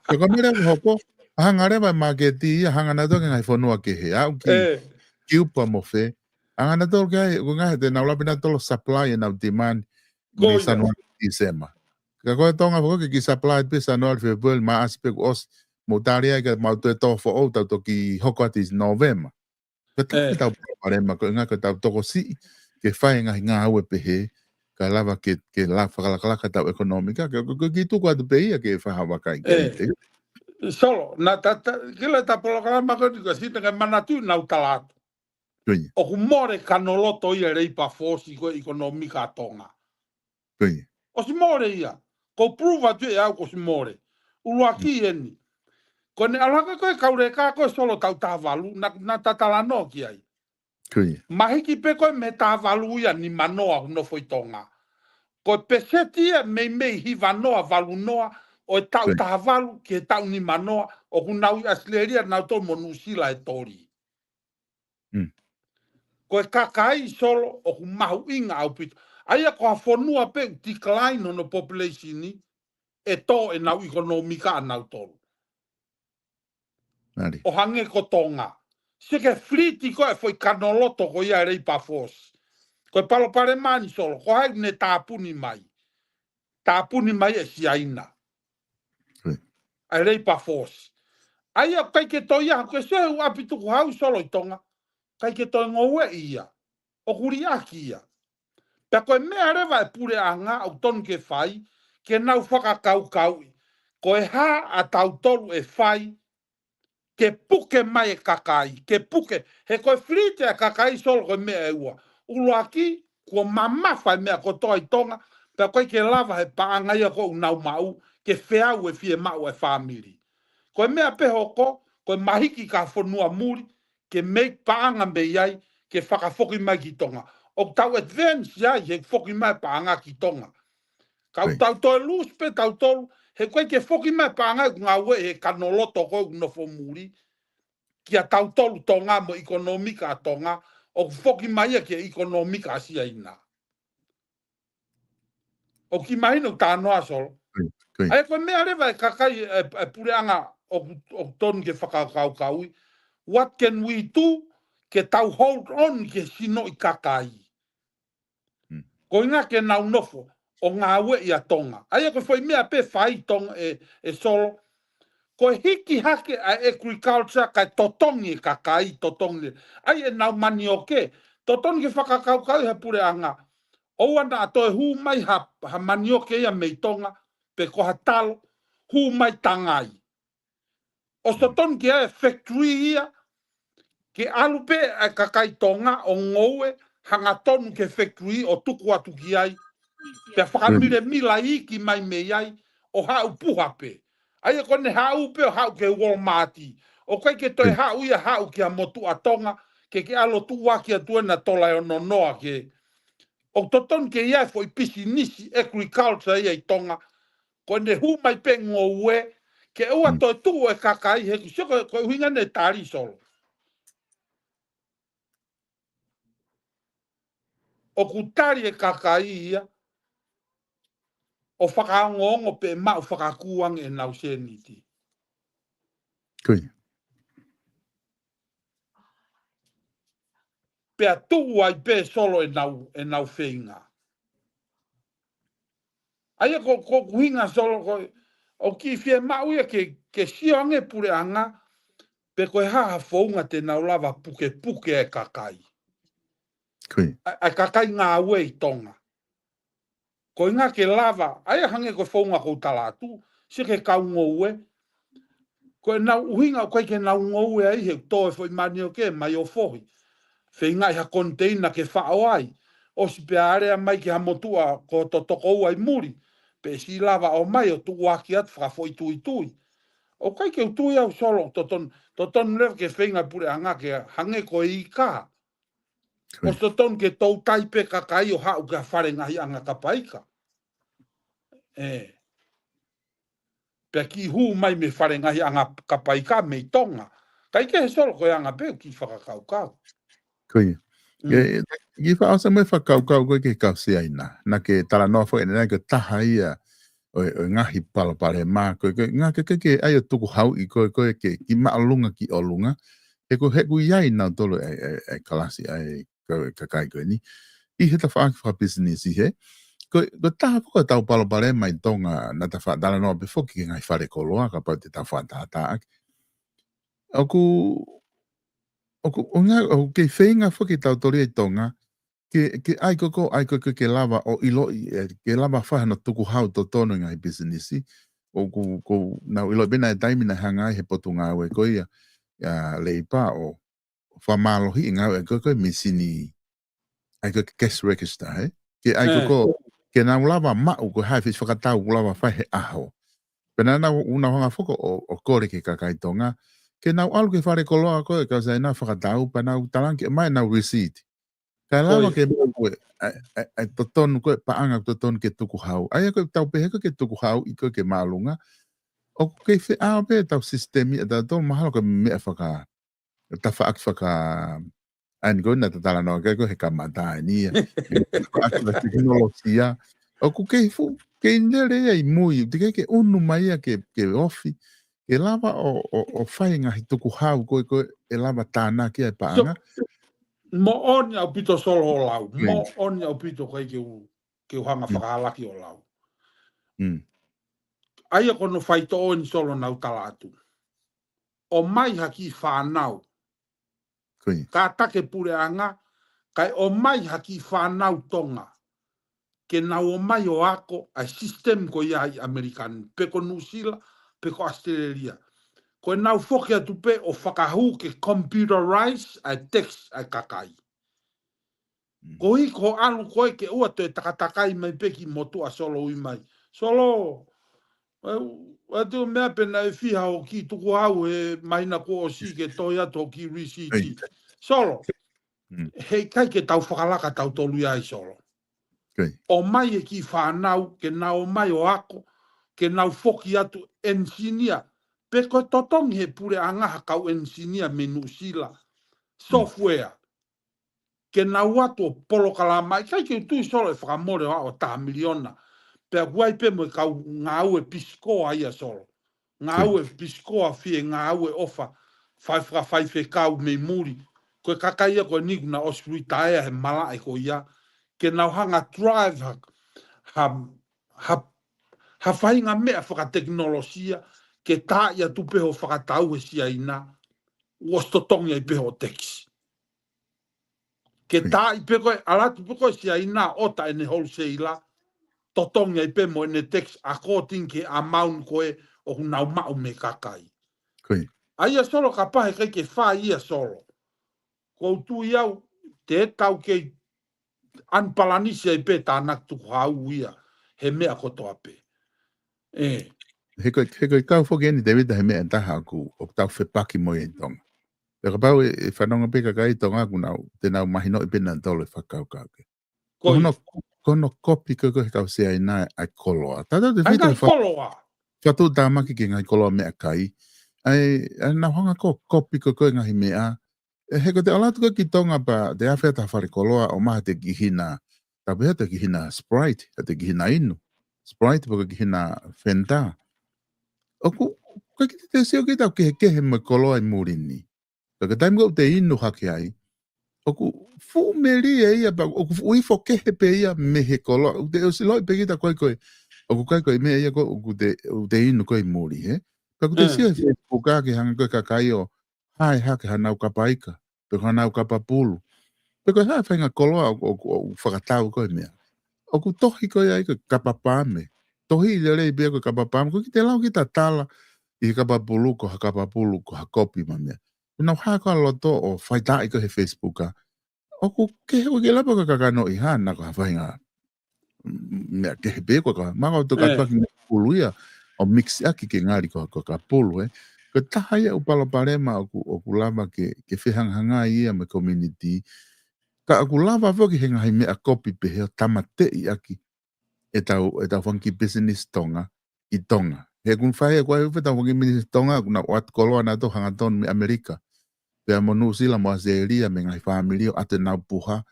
Ko e meʻa leva ʻoku hoko, hanga leva e māketi ia, hanga nautolu ki he ngaahi fonua kehe, aʻu ki, ki Kiupa mo fē. Hanga nautolu ki ai, ko e ngaahi te nau lapi nautolu supply ʻenau demand, mei Sānuali ki Tīsema. Ka ko e Tonga foki ke kiʻi supply pē Sānuali, Fēpueli, Maʻasi pē kuo ʻosi, mo tali ai ka mau toe tō foʻou, tau toki hoko atu ʻi Nōvema. Ko e taha ʻetau palopalema ko e ʻuhinga ko ʻetau tokosiʻi ke fai e ngaahi ngāue pehē, kae lava ke, ke la-, fakalakalaka ʻetau ʻekonōmika, ka ko e kiʻi tuku atu pē ia ke fai ha vakai ki ai. Solo, naʻa ta, ta, kila ʻeta polokalama ko eni ka sina ke manatu naʻa ku tala atu. Ko ia. ʻOku mole kanoloto ia e leipa fōsi ko e ʻekonōmika ʻa Tonga. Ko ia. ʻOsi mole ia. Ko u prove atu ʻe au kuo ʻosi mole. ʻUluaki eni. Ko ʻene ʻalu hake ko ē kau leka ko ē Solo taʻu taha valu, naʻa, naʻa ta talanoa ki ai. Ko ia. Mahiki pē ko ē mei he taha valu ia nimanoa ʻoku nofo ʻi Tonga. Ko e peseti ia meimei hivanoa, valunoa, ʻo e taʻu taha valu ki he taʻu nima noa, ʻoku nau ʻi ʻAositelēlia nautolu mo Nuʻusila e toli. Ko e kakai Solo ʻoku mahuʻinga ʻaupito. ʻA ia ko ha fonua pē ʻoku decline hono population ʻe tō ʻenau ʻikonōmika ʻanautolu. ʻO hangē ko Tonga. Sio ki he fleet ko e foʻi kanoloto ko ia e labour force. Ko e palopalema ni Solo, ko hai ne tāpuni mai. Tāpuni mai ʻe Siaina. ʻA e labour force. ʻA ia ʻoku ʻikai ke toe ʻi ai, ko e sio he ʻapi tukuhau Solo ʻi Tonga. ʻIkai ke toe ngoueʻi ia. ʻOku liʻaki ia. Pea ko e meʻa leva e puleʻanga ʻoku tonu ke fai, ke nau fakakaukauʻi. Ko e hā ʻa tautolu ʻe fai, ke puke mai e kakai, ke puke, he ko e fleet e kakai Solo ko e meʻa ʻe ua. ʻUluaki, kuo mamafa e meʻa kotoa ʻi Tonga, pea ʻoku ʻikai ke lava he paʻanga ia ʻoku nau maʻu, ke feau e fiemaʻu e fāmili. Ko e meʻa pē hoko, ko e mahiki ki ha fonua muli, ke make paʻanga mei ai, ke fakafoki mai ki Tonga. ʻOku tau advance ai, he foki mai paʻanga ki Tonga. Ka ʻoku tau toe lose pē tautolu, he ʻoku ʻikai ke foki mai paʻanga ʻoku ngāueʻi he kanoloto ko ē ʻoku nofo muli, kia tautolu Tonga mo e ʻikonōmika ʻa Tonga, ʻoku foki mai ia ki he ʻikonōmika ʻa Siaina. ʻOku kiʻi mahino ʻeku talanoa Solo. ʻA ia ko e meʻa leva e kakai e, e puleʻanga ʻoku, ʻoku tonu ke fakakaukauʻi. What can we do ke tau hold on ki he sinoʻi kakai? Ko e ʻuhinga ke nau nofo ʻo ngāueʻi ʻa Tonga. ʻA ia ko e foʻi meʻa pē fai Tonga e, e Solo. Ko e hiki hake ʻa e agriculture kae totongi e kakai, totongi e. ʻA ia ʻenau manioke. Totonu ke fakakaukauʻi ha puleʻanga. ʻOua naʻa toe hū mai ha, ha manioke ia mei Tonga, pe ko ha talo, hū mai Tangai. ʻOsi totonu ke ʻai e factory ia, ke ʻalu pē ʻa e kakai Tonga ʻo ngoue, hangatonu ki he factory ʻo tuku atu ki ai, pea fakamilemila iiki mai mei ai, ʻo haʻu puha pē. ʻA ia ko ʻene haʻu pē ʻo haʻu ki he Walmart. ʻOku ʻikai ke toe haʻu ia haʻu ki ha motuʻa Tonga, ke ke ʻalu ʻo tuʻuaki atu ʻena tola ʻe ono noa ke. ʻOku totonu ke ʻi ai e foʻi pisinisi agriculture ia ʻi Tonga, ko ʻene hū mai pē ngoue, ke ʻoua toe tuʻu e kakai he ʻoku sio ko e, ko e ʻuhinga ʻene tali Solo. ʻOku tali e kakai ia, ʻo fakaongoongo pē maʻu fakakū ange ʻenau sēniti. Pea tuʻu ai pē Solo ʻenau, ʻenau feinga. ʻA ia ko, ko ʻeku ʻuhinga Solo ko, ʻoku kiʻi fiemaʻu ia ke, ke sio ange puleʻanga, pe ko e hā ha founga te nau lava pukepuke e kakai. ʻA, ʻa e kakai ngāue ʻi Tonga. Ko e ʻuhinga ke lava, ʻa ia hangē ko e founga ʻoku ou tala atu, sio ki he kau ngoue. Ko ʻenau ʻuhinga ʻoku ʻikai ke nau ngoue ai he ʻoku tō e foʻi manioke mai ʻo fohi. Feingaʻi ha koniteina ke faʻo ai. ʻOsi pea alea mai ki ha motuʻa ko Totokoua ʻi muli. Pea siʻi lava ʻo ʻomai ʻo tuʻuaki atu fakafoʻituitui. ʻOku ʻikai ke u tui au Solo totonu, totonu leva ke feinga puleʻanga ke hangē ko e ika. ʻOsi totonu ke toutai pē kakai ʻo haʻu ki ha fale ngaohiʻanga kapaika. ʻE. Pea kiʻi hū mai mei he fale ngaohiʻanga kapaika mei Tonga. ʻIkai ke he Solo ko e anga pē ʻoku kiʻi fakakaukau. Ko ia. ʻE, kiʻi fakaʻosi mai fakakaukau ko ē ki he kau Siaina. Naʻa ke talanoa foki ʻanenai ko e taha ia ʻo e, ʻo e ngaahi palopalema ko ē, ko e ʻuhinga ke, ke, ke ʻai ʻo tukuhauʻi ko ē, ko ē ke kiʻi māʻolunga ki ʻolunga. He ko e, he ʻoku ʻi ai nautolu e, e, e kalasi ʻa e ka-, kakai ko eni. ʻI he tafaʻaki fakapisinisi he. Ko, ko e taha foki ʻetau palopalema ʻi Tonga naʻa ta faʻa talanoa pē foki ki he ngaahi fale koloa, kapau te tau faʻa tātāʻaki. ʻOku, ʻoku, ʻuhinga, ʻoku kei feinga foki tautolu ia ʻi Tonga, ke, ke ʻai ko ē, ʻai ko ē ke lava ʻo ʻiloʻi, ʻe, ke lava fai hano tukuhau totonu e ngaahi pisinisi. ʻOku, ʻoku nau ʻiloʻi pē naʻe taimi naʻe hanga ai he Potungāue ko ia, ʻa e Leipa ʻo fakamālohiʻi e ngāue ko ē ko e mīsini, ʻa ia ko e cash register, he? Ke ʻai ko ē, ke nau lava maʻu ko e hā e feituʻu fakatau ʻoku lava fai he ʻaho. Pea naʻa nau, ʻoku nau hanga foki ʻo, ʻo kole ki he kakai Tonga. Ke nau ʻalu ki he fale koloa ko ē, kau Siaina fakatau, pea nau talange mai ʻenau receipt. Kae lava ke mou ko e, ʻa e, ʻa e, ʻa e totonu ko e paʻanga totonu ke tukuhau. ʻA ia ko e tau pehē ko e ke tukuhau ʻi ko e ke māʻolunga. ʻOku kei feʻao pē ʻetau sisitemi, ʻetau tō mahalo ko e meʻa faka, tafaʻaki faka, ʻa eni ko e na tatala noa ke ko e he kamata eni ia. Faka tekinolosia. ʻOku kei fuʻu, kei lele ia ʻi mui, te kei ke unu mai ia ke, ke ofi, ke lava ʻo, ʻo, ʻo fai ngaahi tukuhau ko e, ko e lava tānaki ai e paʻanga. Moʻoni ʻaupito Solo hoʻo lau. Moʻoni ʻaupito kai ke u, ke u hanga fakahalaki hoʻo lau. ʻA ia ko hono faitoʻo eni Solo naʻa ku tala atu. ʻOmai ha kiʻi fānau. Kātaki e puleʻanga, kae ʻomai ha kiʻi fānau Tonga. Ke nau ō mai ʻo ako ʻa e sisitemi ko ia ʻi ʻAmelika ni, pe ko Nuʻusila, pe ko ʻAositelēlia. Ko e nau foki atu pē ʻo fakahū ke computerize ʻa e tax ʻa e kakai. Ko e ko ʻalu ko e ke ʻoua toe takatakai mai pē ki motuʻa Solo ui mai. Solo, ʻa e, ʻa e te o meʻa pē naʻe fiha ʻo kiʻi tukuhau he māhina kuo ʻosi ke toe atu ʻo kiʻi risiti. Solo, he ʻikai ke tau fakalaka tautolu ia ai Solo. ʻOmai e kiʻi fānau, ke nau ō mai ʻo ako, ke nau foki atu engineer. Pe ko e totongi he puleʻanga ha kau engineer mei Nuʻusila. Software. Ke nau ō atu ʻo polokalama, ʻikai ke u tui Solo ʻe fakamole ʻo aʻu ʻo taha miliona. Pea ʻoku ʻi ai pē mo e kau ngāue Peace Corps ia Solo. Ngāue Peace Corps fie ngāue ʻofa, fai fakafaifekau mei muli. Ko e kakai ia ko eni kuo nau ʻosi retire he malaʻe ko ia. Ke nau hanga drive ha, ha, ha, ha faʻahinga meʻa fakatekinolosia, ke taaʻi atu pē hoʻo fakatau he Siaina, ʻoku ʻosi totongi ai pē hoʻo tax. Ke taaʻi pē ko e, ʻalu atu pē ko e Siaina ʻo ʻota ʻene wholesaler, totongi ai pē mo ʻene tax according ki he amount ko ē ʻoku nau maʻu mei he kakai. ʻA ia Solo kapau he ʻikai ke fai ia Solo. Ko u tui au, te tau kei ʻanupalanisi ai pē tānaki tukuhau ia, he meʻa kotoa pē. ʻE. He ko e, he ko e kau foki eni Tēvita he meʻa ʻe taha ʻoku, ʻoku tau fepaki mo ia ʻi Tonga. Pea kapau ʻe, ʻe fanongo pē kakai Tonga ʻoku nau, te nau mahinoʻi pē nautolu e fakakaukau ke. Ko hono, ko hono kopi ko e ko e he kau Siaina ʻa e koloa. Tatau Tēvita ʻa e koloa. Fatu tāmaki ke ngaahi koloa meʻakai. ʻA e, ʻa e nau hanga ko e kopi ko e ko e ngaahi meʻa. ʻE he ko te ʻalu atu ko e ki Tonga pea te afe atu ha fale koloa ʻo maha te kihina. Tapu he te kihina Sprite, te kihina inu. Sprite pe ko e kihina Fanta. ʻOku, ko e ki te sio ki tau kehekehe mo e koloa ʻi muli ni. Ka ka taimi ko ʻoku te inu hake ai. ʻOku fuʻu melie ia pea, ʻoku fuʻu ifo kehe pē ia mei he koloa. ʻOku te ʻosi loi pē kita ko e ko e. ʻOku ʻikai ko e meʻa ia ko ʻoku te, ʻoku te inu ko e ʻi muli, he? Ka ʻoku te sio he Facebook ke hanga ko e kakai ʻo hae hake hanau kapa ika, pe ko hanau kapa pulu. Pe ko e hā e faʻahinga koloa ʻoku, ʻoku, ʻoku fakatau ko e meʻa. ʻOku tohi ko e ai ko e kapa pame. Tohi lelei pē ko e kapa pame. Ko e ki te lau kita tala ʻi he kapa pulu, ko ha kapa pulu, ko ha kopi mo e meʻa. Nau hā ko e loto ʻo faitaaʻi ko e he Facebook. ʻOku kehe ʻoku ke lava ko e kakano ʻi hana ko ha faʻahinga, mm, meʻa kehe pē ko e ka, mako to ka paki meʻa pulu ia, ʻo mix ʻaki ke ngali ko, ko e ka pulu, ē. Ko e taha ia ʻoku palopalema ʻoku, ʻoku lava ke, ke fehangahangai ia mo e community. Ka ʻoku lava foki he ngaahi meʻa kopi pehē ʻo tāmateʻi ʻaki ʻetau, ʻetau fanga kiʻi business Tonga, ʻi Tonga. He ʻoku fai ʻe ko e ʻetau fanga kiʻi business Tonga, ʻoku nau ʻoatu koloa nautolu hangatonu mei ʻAmelika. Pea mo Nuʻusila mo ʻAositelēlia mei he ngaahi fāmili ʻo ʻoatu ʻenau puha,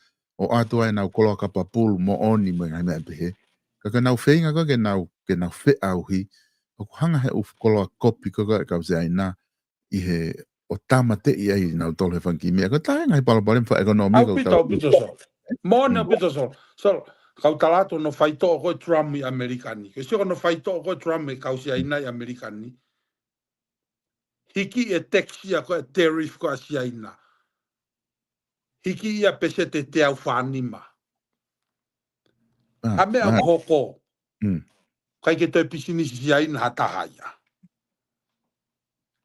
ʻo ʻoatu ai ʻenau koloa kapa pulu moʻoni mo e ngaahi meʻa pehē. Ka ke nau feinga ko e ke nau, ke nau feʻauhi, ʻoku hanga he ʻū koloa kopi ko e ko e kau Siaina, ʻi he ʻo tāmateʻi ai nautolu he fanga kiʻi meʻa. Ko e taha e ngaahi palopalema fakaʻekonōmika ʻoku ʻaupito, tau ʻaupito, Solo. Moʻoni ʻaupito, Solo. Solo, kau tala atu hono faitoʻo ko e Trump ʻi ʻAmelika ni. Ke sio ko hono faitoʻo ko e Trump he kau Siaina ʻi ʻAmelika ni. Hiki e tax ia ko e tariff ko e Siaina. Hiki ia pēseti ʻe teau fā nima. ʻA e meʻa ʻoku hoko. ʻIkai ke toe pisinisi Siaina ha taha ia.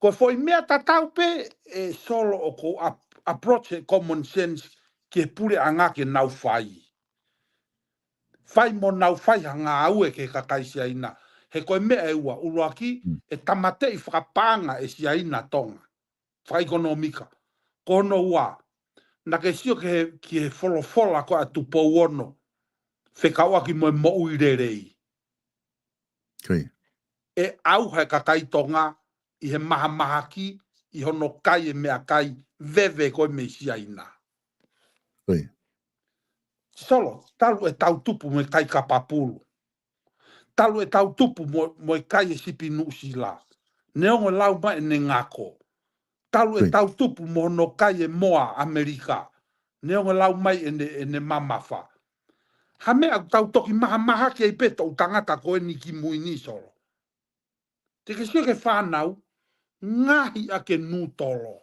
Ko e foʻi meʻa tatau pē ʻe Solo ʻoku ap-, approach e common sense ki he puleʻanga ke nau fai. Fai mo nau fai ha ngāue ki he kakai Siaina. He ko e meʻa ʻe ua ʻuluaki, ʻe tāmateʻi fakapaʻanga ʻe Siaina Tonga. Fakaʻekonōmika. Ko hono ua. Naʻa ke sio ki he, ki he folofola ko ē ʻa Tupou Ono fekauʻaki mo e moʻui lelei. ʻE ʻauha e kakai Tonga ʻi he mahamahaki ʻi hono kai e meʻakai veve ko ē mei Siaina. Solo, talu ʻetau tupu mo e kai kapapulu. Talu ʻetau tupu mo, mo e kai e sipi Nuʻusila. Neongo e lau mai ʻene ngako. Talu ʻetau tupu mo hono kai e moa ʻAmelika. Neongo e lau mai ʻene, ʻene mamafa. Ha meʻa ʻoku tau toki mahamahaki ai pē toʻu tangata ko eni ki mui ni, Solo. Te ke sio ki he fānau, ngaohi ʻaki e nūtolo.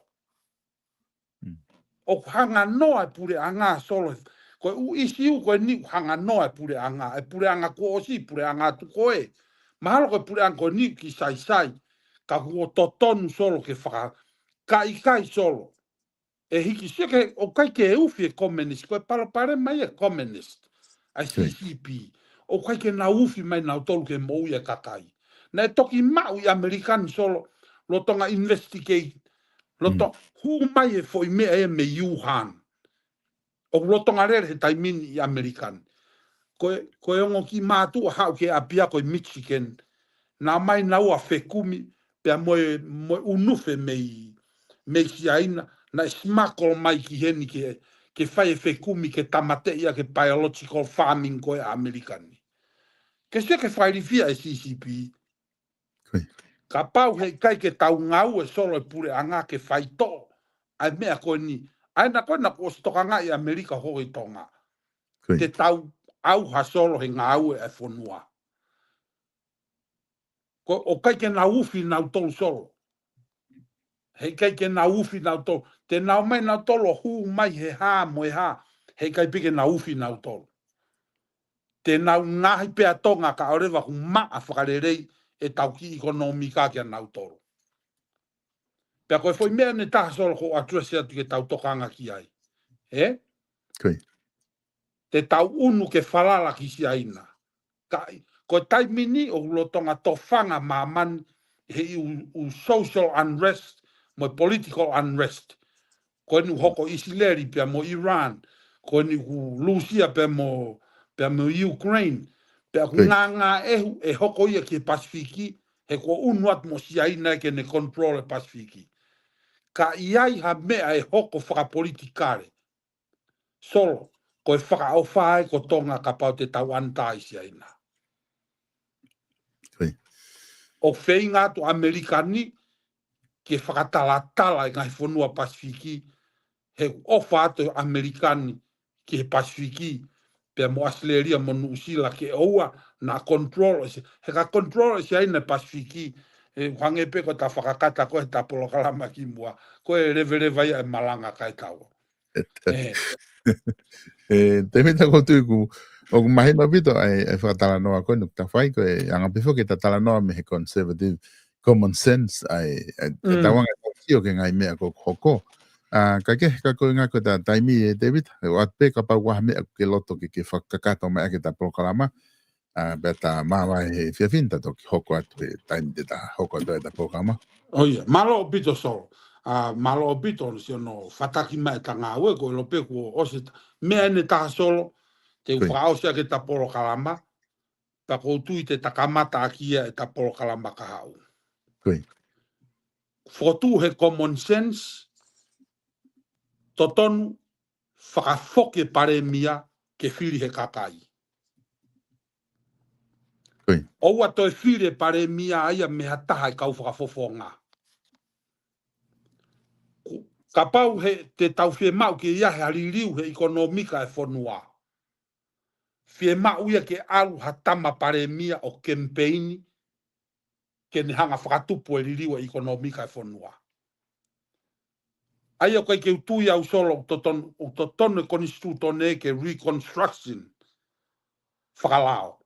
ʻOku hanganoa e puleʻanga, Solo. Ko e ʻū ʻisiū ko eni ʻoku hanganoa e puleʻanga, e puleʻanga kuo ʻosi, puleʻanga atu ko ē. Mahalo ko e puleʻanga ko eni ʻoku kiʻi saisai, ka kuo totonu, Solo, ke faka-, ka ʻikai, Solo. ʻE hiki, sio ki he, ʻoku ʻikai ke ufi e communist, ko e palopalema ia e communist. ʻA e C C P. ʻOku ʻikai ke nau ufi mai nautolu ke moʻui e kakai. Naʻe toki maʻu ʻi ʻAmelika ni, Solo, lolotonga investigate, loto hū mai e foʻi meʻa ia mei Wuhan. ʻOku lolotonga lele he taimi ni ʻi ʻAmelika ni. Ko e, ko e ongo kiʻi mātuʻa haʻu ki he ʻapiako ʻi Michigan. Naʻa mai naua fekumi, pea mo e, mo e ʻunufe mei, mei Siaina, naʻe smuggle mai ki heni ke, ke fai e fekumi ke tāmateʻi ʻaki e biological farming ko ē ʻa ʻAmelika ni. Ke sio ki he fakailifia e C C P. Kapau heʻikai ke tau ngāue, Solo, e puleʻanga ke faitoʻo ʻa e meʻa ko eni. ʻA ena ko ena kuo ʻosi tokangaʻi ʻAmelika hoko ʻi Tonga. Te tau ʻauha, Solo, he ngāue ʻa e fonua. Ko, ʻoku ʻikai ke nau ufi nautolu, Solo. Heʻikai ke nau ufi nautolu. Te nau mai nautolu ʻo hū mai he hā mo e hā. Heʻikai pē ke nau ufi nautolu. Te nau ngaohi pē ʻa Tonga kae ʻoua leva kuo maʻa fakalelei ʻetau kiʻi ʻekonōmika kia nautolu. Pea ko e foʻi meʻa ʻe taha, Solo, ʻoku ou address atu ke tau tokanga ki ai. Ē? Te tau ʻunu ke falala ki Siaina. Ka, ko e taimi ni ʻoku lolotonga tofanga māmani he ʻū, ʻū social unrest, mo e political unrest. Ko eni ʻoku hoko ʻi ʻIsileli pea mo Iran. Ko eni ʻoku Lūsia pea mo, pea mo Ukraine. Pea ʻoku ngāngāʻehu ʻe hoko ia ki he Pasifiki, he kuo ʻunu atu mo Siaina ke ne control e Pasifiki. Ka ʻi ai ha meʻa ʻe hoko fakapolitikale. Solo, ko e fakaʻofa ē ko Tonga kapau te tau antai Siaina. ʻOku feinga atu ʻAmelika ni ke fakatalatala e ngaahi fonua Pasifiki, he ʻofa atu ʻAmelika ni ki he Pasifiki, pea mo ʻAositelēlia mo Nuʻusila ke ʻoua naʻa control ʻe Si-, he ka control ʻe Siaina e Pasifiki, ʻe hangē pē ko ʻeta fakakata ko ē ʻeta polokalama kimuʻa, ko e leveleva ia e malanga kae taua. ʻE, Tēvita, ʻoku ou tui ʻoku, ʻoku mahino ʻaupito ʻa e, ʻa e fakatalanoa ko eni ʻoku ta fai, ko e anga pē foki ʻeta talanoa mei he conservative common sense, ʻa e, ʻa e, ʻa e tauanga ʻo sio ki he ngaahi meʻa ʻoku hoko. ʻA, ka ke, ka ko e ngaahi ko ʻeta taimi ē, Tēvita, ʻoatu pē kapau ʻoku ʻi ai ha meʻa ʻoku ke loto ke, ke fakakakato mai ʻaki ʻeta polokalama, ʻa, pea ta māvae he efiafi ni ta toki hoko atu he taimi te ta hoko atu ʻeta polokalama. ʻOia, mālō ʻaupito, Solo. ʻA, mālō ʻaupito, ʻosi hono fataki mai ʻeta ngāue, ko e ʻilo pē kuo ʻosi ʻeta, meʻa eni ʻe taha, Solo, te u fakaʻosi ʻaki ʻeta polokalama, pea ʻoku ou tui te ta kamata ʻaki ia ʻeta polokalama kahaʻu. Fokotuʻu he common sense, totonu, fakafoki e palēmia ke fili he kakai. ʻOua toe fili e palēmia ia mei ha taha e kau fakafofonga. Kapau he te tau fiemaʻu ke ʻi ai ha liliu he ʻekonōmika e fonua, fiemaʻu ia ke ʻalu ha tama palēmia ʻo kemipeini ke ne hanga fakatupu e liliu e ʻekonōmika e fonua. ʻA ia ʻoku ʻikai ke u tui au, Solo, ʻoku totonu, ʻoku totonu e konisitūtone ke reconstruction fakalao.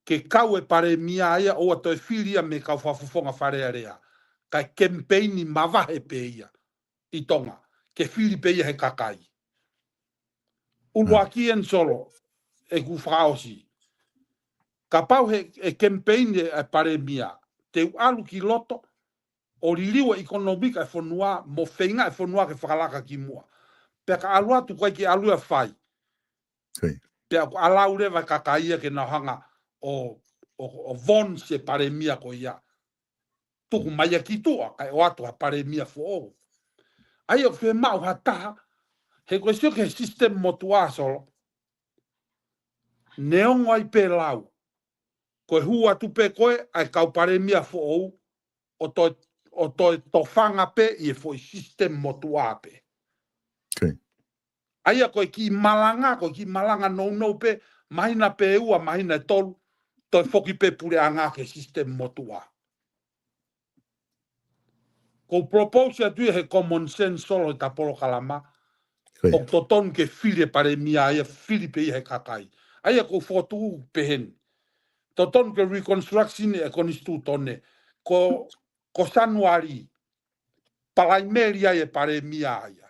Ke kau e palēmia ia ʻoua toe fili ia mei he kau fakafofonga Fale Alea. Kae kemipeini mavahe pē ia ʻi Tonga, ke fili pē ia he kakai. ʻUluaki eni, Solo, ʻeku fakaʻosi. Kapau he, ʻe kemipeini e palēmia, te u ʻalu ki loto ʻo liliu e ʻekonōmika e fonua, mo feinga e fonua ke fakalaka kimuʻa. pea ka ʻalu atu ʻoku ʻikai ke ʻalu ia ʻo fai. Pea ʻoku ʻalu leva e kakai ia ke nau hanga ʻo, ʻo, ʻo voice e palēmia ko ia. Tuku mai ia ki tuʻa, kae ʻoatu ha palēmia foʻou. ʻA ia ʻoku fiemaʻu ha taha, he ko e sio ki he system motuʻa Solo. Neongo ai pē lau. Ko e hū atu pē ko ē ʻa e kau palēmia foʻou, ʻo toe, ʻo toe tofanga pē ʻi he foʻi system motuʻa pē. ʻA ia ko e kiʻi malanga, ko e kiʻi malanga nounou pē, māhina pē ʻe ua, māhina ʻe tolu, toe foki pē puleʻanga ki he system motuʻa. Ko u propose atu ia he common sense Solo ʻeta polokalama, ʻoku totonu ke fili e palēmia ia, fili pē ia he kakai. ʻA ia ko u fokotuʻu pehē ni. Totonu ke reconstruction e konisitūtone, ko, ko Sanuali, palaimeli ai e palēmia ia.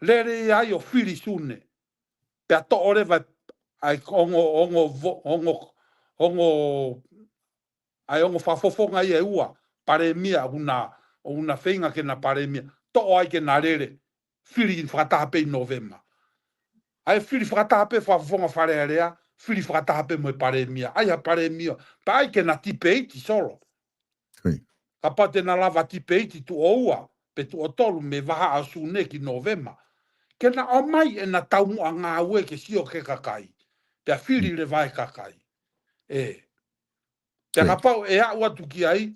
Lele ia ai ʻo fili Sune. Pea toʻo leva ʻa e ongo, ongo, vo-, ongo, ongo, ʻa e ongo fakafofonga ia ʻe ua, palēmia, ʻoku na, ʻoku na feinga ke na palēmia. Toʻo ai ke na lele, fili fakataha pē ʻi Nōvema. ʻA e fili fakataha pē fakafofonga Fale Alea, fili fakataha pē mo e palēmia. ʻAi ha palēmia, pea ʻai ke na tipeiti Solo. Kapau te na lava tipeiti tuʻo ua, pe tuʻo tolu mei he vahaʻa ʻo Sune ki Nōvema. Ke na ʻomai ʻena taumuʻa ngāue ke sio ki he kakai. Pea fili leva e kakai. ʻE. Pea kapau ʻe aʻu atu ki ai,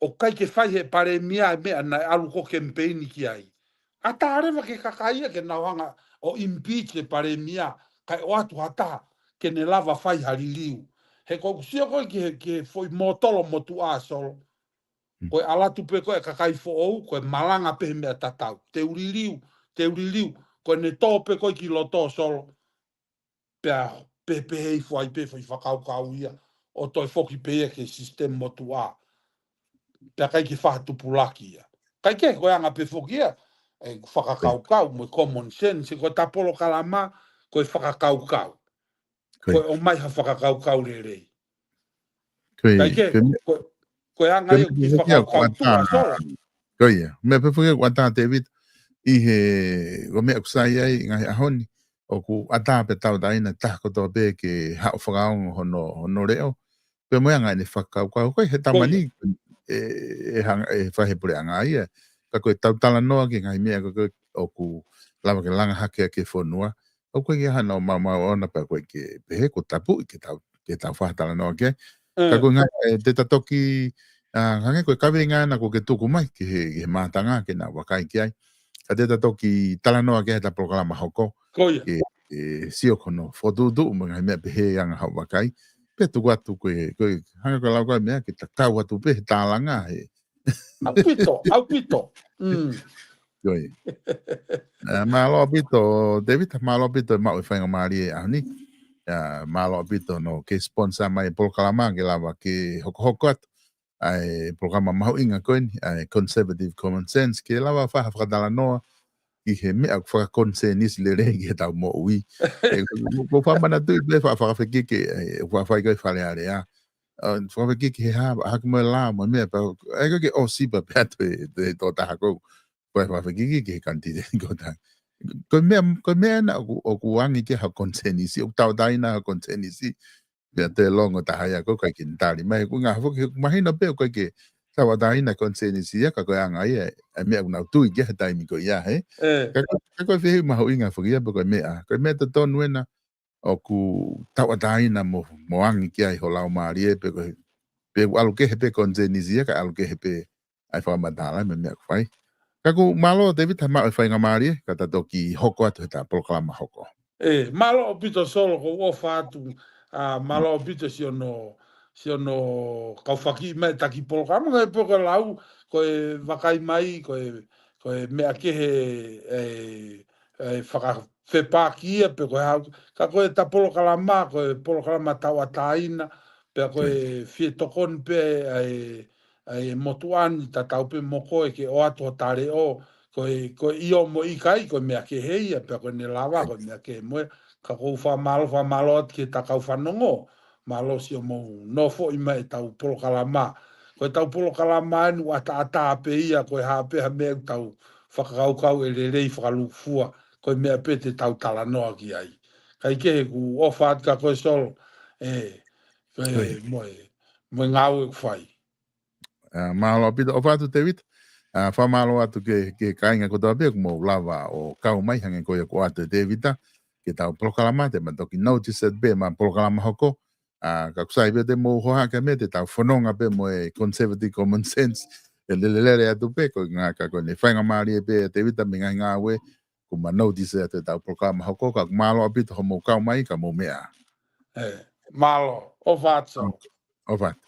ʻoku ʻikai ke fai he palēmia e meʻa naʻe ʻalu ko e kemipeini ki ai. ʻAtā leva ki he kakai ia ke nau hanga ʻo impeach e palēmia, kae ʻoatu ha taha, ke ne lava fai ha liliu. He ko u sio ko ē ki he, ki he foʻi mōtolo motuʻa Solo. Ko e ʻalu atu pē ko ē kakai foʻou, ko e malanga pē he meʻa tatau. Te u liliu, te u liliu, ko ʻene tō pē ko ē ki loto Solo. Pea pehē pē he ifo ai pē foʻi fakakaukau ia, ʻo toe foki pē ia ki he system motuʻa. Pea ʻikai ke fakatupulaki ia. ʻIkai ke ko e anga pē foki ia, e fakakaukau mo e common sense, ko ʻeta polokalama, ko e fakakaukau. Ko e ʻomai ha fakakaukau lelei. ʻIkai ke, ko, ko e anga ia ki he fakakaukau tuʻa Solo. Ko ia, meʻa pē foki ʻoku ʻatā Tēvita, ʻi he, ko e meʻa ʻoku sai ai, ngaahi ʻaho ni, ʻoku ʻatā pē tauʻatāina taha kotoa pē ke haʻu ʻo fakaongo hono, hono leʻo, pea mo e anga ʻene fakakaukau, ko e he tamani, ʻe, ʻe hanga, ʻe fai he puleʻanga ia, ka ko ʻetau talanoa ki he ngaahi meʻa ko ē ʻoku lava ke langa hake ʻaki e fonua, ʻoku ʻikai ke hano maumau ʻona pea ʻoku ʻikai ke pehē ko e tapuʻi ke tau, ke tau fakatalanoa ki ai. Ka ko e ngaahi, ʻe, te ta toki, ʻa, hangē ko e kaveinga ʻena ʻoku ke tuku mai ki he, ki he mātanga ke nau vakai ki ai. Ka te ta toki talanoa ki ai he ta polokalama hoko. Ke, ke sio ki hono fokotuʻutuʻu mo e ngaahi meʻa pehē anga haʻo vakai. Pea tuku atu ko e, ko e, hangē ko e lau ko e meʻa ke ta kau atu pē he tālanga he. ʻAupito, ʻaupito. Ko ia. ʻE, mālō ʻaupito, Tēvita, mālō ʻaupito e maʻu e faingamālie ʻaho ni. ʻE, mālō ʻaupito hono ke sponsor mai e polokalama ke lava ke hokohoko atu ʻa e polokalama mahuʻinga ko eni, ʻa e Conservative Common Sense, ke lava fai ha fakatalanoa ki he meʻa ʻoku fakakonsenisi lelei ki heʻetau moʻui. ʻE, ko, ko, ko u fakamanatu pē fa-, fakafekiki, ʻe, ʻoku fai ko ē ʻi Fale Alea. ʻA, fakafekiki he hā, hake mo e lao, mo e meʻa, pea, ʻe, ko e ke ʻosi pē pea toe, toe, toe taha ko ē. Ko e fakafekiki ki he kanititeiti ko ē. Ko e meʻa, ko e meʻa ʻena ʻoku, ʻoku angi ki ai ha konsenisi, ʻoku tauʻatāina ha konsenisi, pea toe longo taha ia ko ē ʻikai ke ne tali mai, ko e ngaahi foki, ʻoku mahino pē ʻoku ʻikai ke tauʻatāina konsenisi ia, ka ko e anga ia, e meʻa ʻoku nau tui ki ai he taimi ko ia, he? Ka, ka ko e fehuʻi mahuʻinga foki ia, pe ko e meʻa, ko e meʻa totonu ʻena, ʻoku tauʻatāina mo, mo angi ki ai ho laumālie, pe ko e, pe ʻoku ʻalu kehe pē konsenisi ia, ka ʻalu kehe pē ʻa e fakamatala mo e meʻa ʻoku fai. Ka ko u mālō Tēvita maʻu e faingamālie, ka ta toki hoko atu he ta polokalama hoko. ʻE, mālō ʻaupito Solo ko u ʻofa atu, ʻa, mālō ʻaupito siʻono, siʻono kau faki mai taki polokalama, ka e pē ko e lau, ko e vakai mai, ko e, ko e meʻa kehe, ʻe, ʻe fakafepaki ia, pe ko e hau, ka ko ʻeta polokalama, ko e polokalama tauʻatāina, pea ko e fie tokoni pē ʻa e, ʻa e motuʻa ni tatau pē mo koe ke ʻoatu hota leʻo, ko e, ko e ʻio mo e ʻikai, ko e meʻa kehe ia, pea ko ʻene lava, ko e meʻa kehe mo e, ka ko u fakamālō, fakamālō atu ki he ta kau fanongo, mālō siʻomou nofoʻi mai ʻetau polokalama. Ko ʻetau polokalama ʻeni ʻoku ʻataʻatā pē ia, ko e hā pē ha meʻa ʻoku tau fakakaukau ʻe lelei fakalūkufua, ko e meʻa pē te tau talanoa ki ai. Kae kehe, ʻoku ou ʻofa atu kia koe Solo, ē, ko e, ʻIo. mo e, mo e ngāue ʻoku fai. ʻA, mālō ʻaupito, ʻofa atu Tēvita. ʻA, fakamālō atu ki he, ki he kāinga kotoa pē ʻoku mou lava ʻo kau mai, hangē ko ia kuo ʻoatu ʻe Tēvita ki heʻetau polokalama, te ma toki notice atu pē ʻema polokalama hoko. ʻA, ka ʻoku sai pē te mou hohaʻa ki he meʻa te tau fononga pē mo e conservative common sense, ʻe lelelele atu pē, ko e ngaahi ka ko ʻene faingamālie pē ʻa Tēvita mei he ngaahi ngāue, kuo ma notice atu ʻetau polokalama hoko, ka ʻoku mālō ʻaupito hoʻomou kau mai, ka mou meʻa. Ē, mālō, ʻofa atu. ʻOfa atu.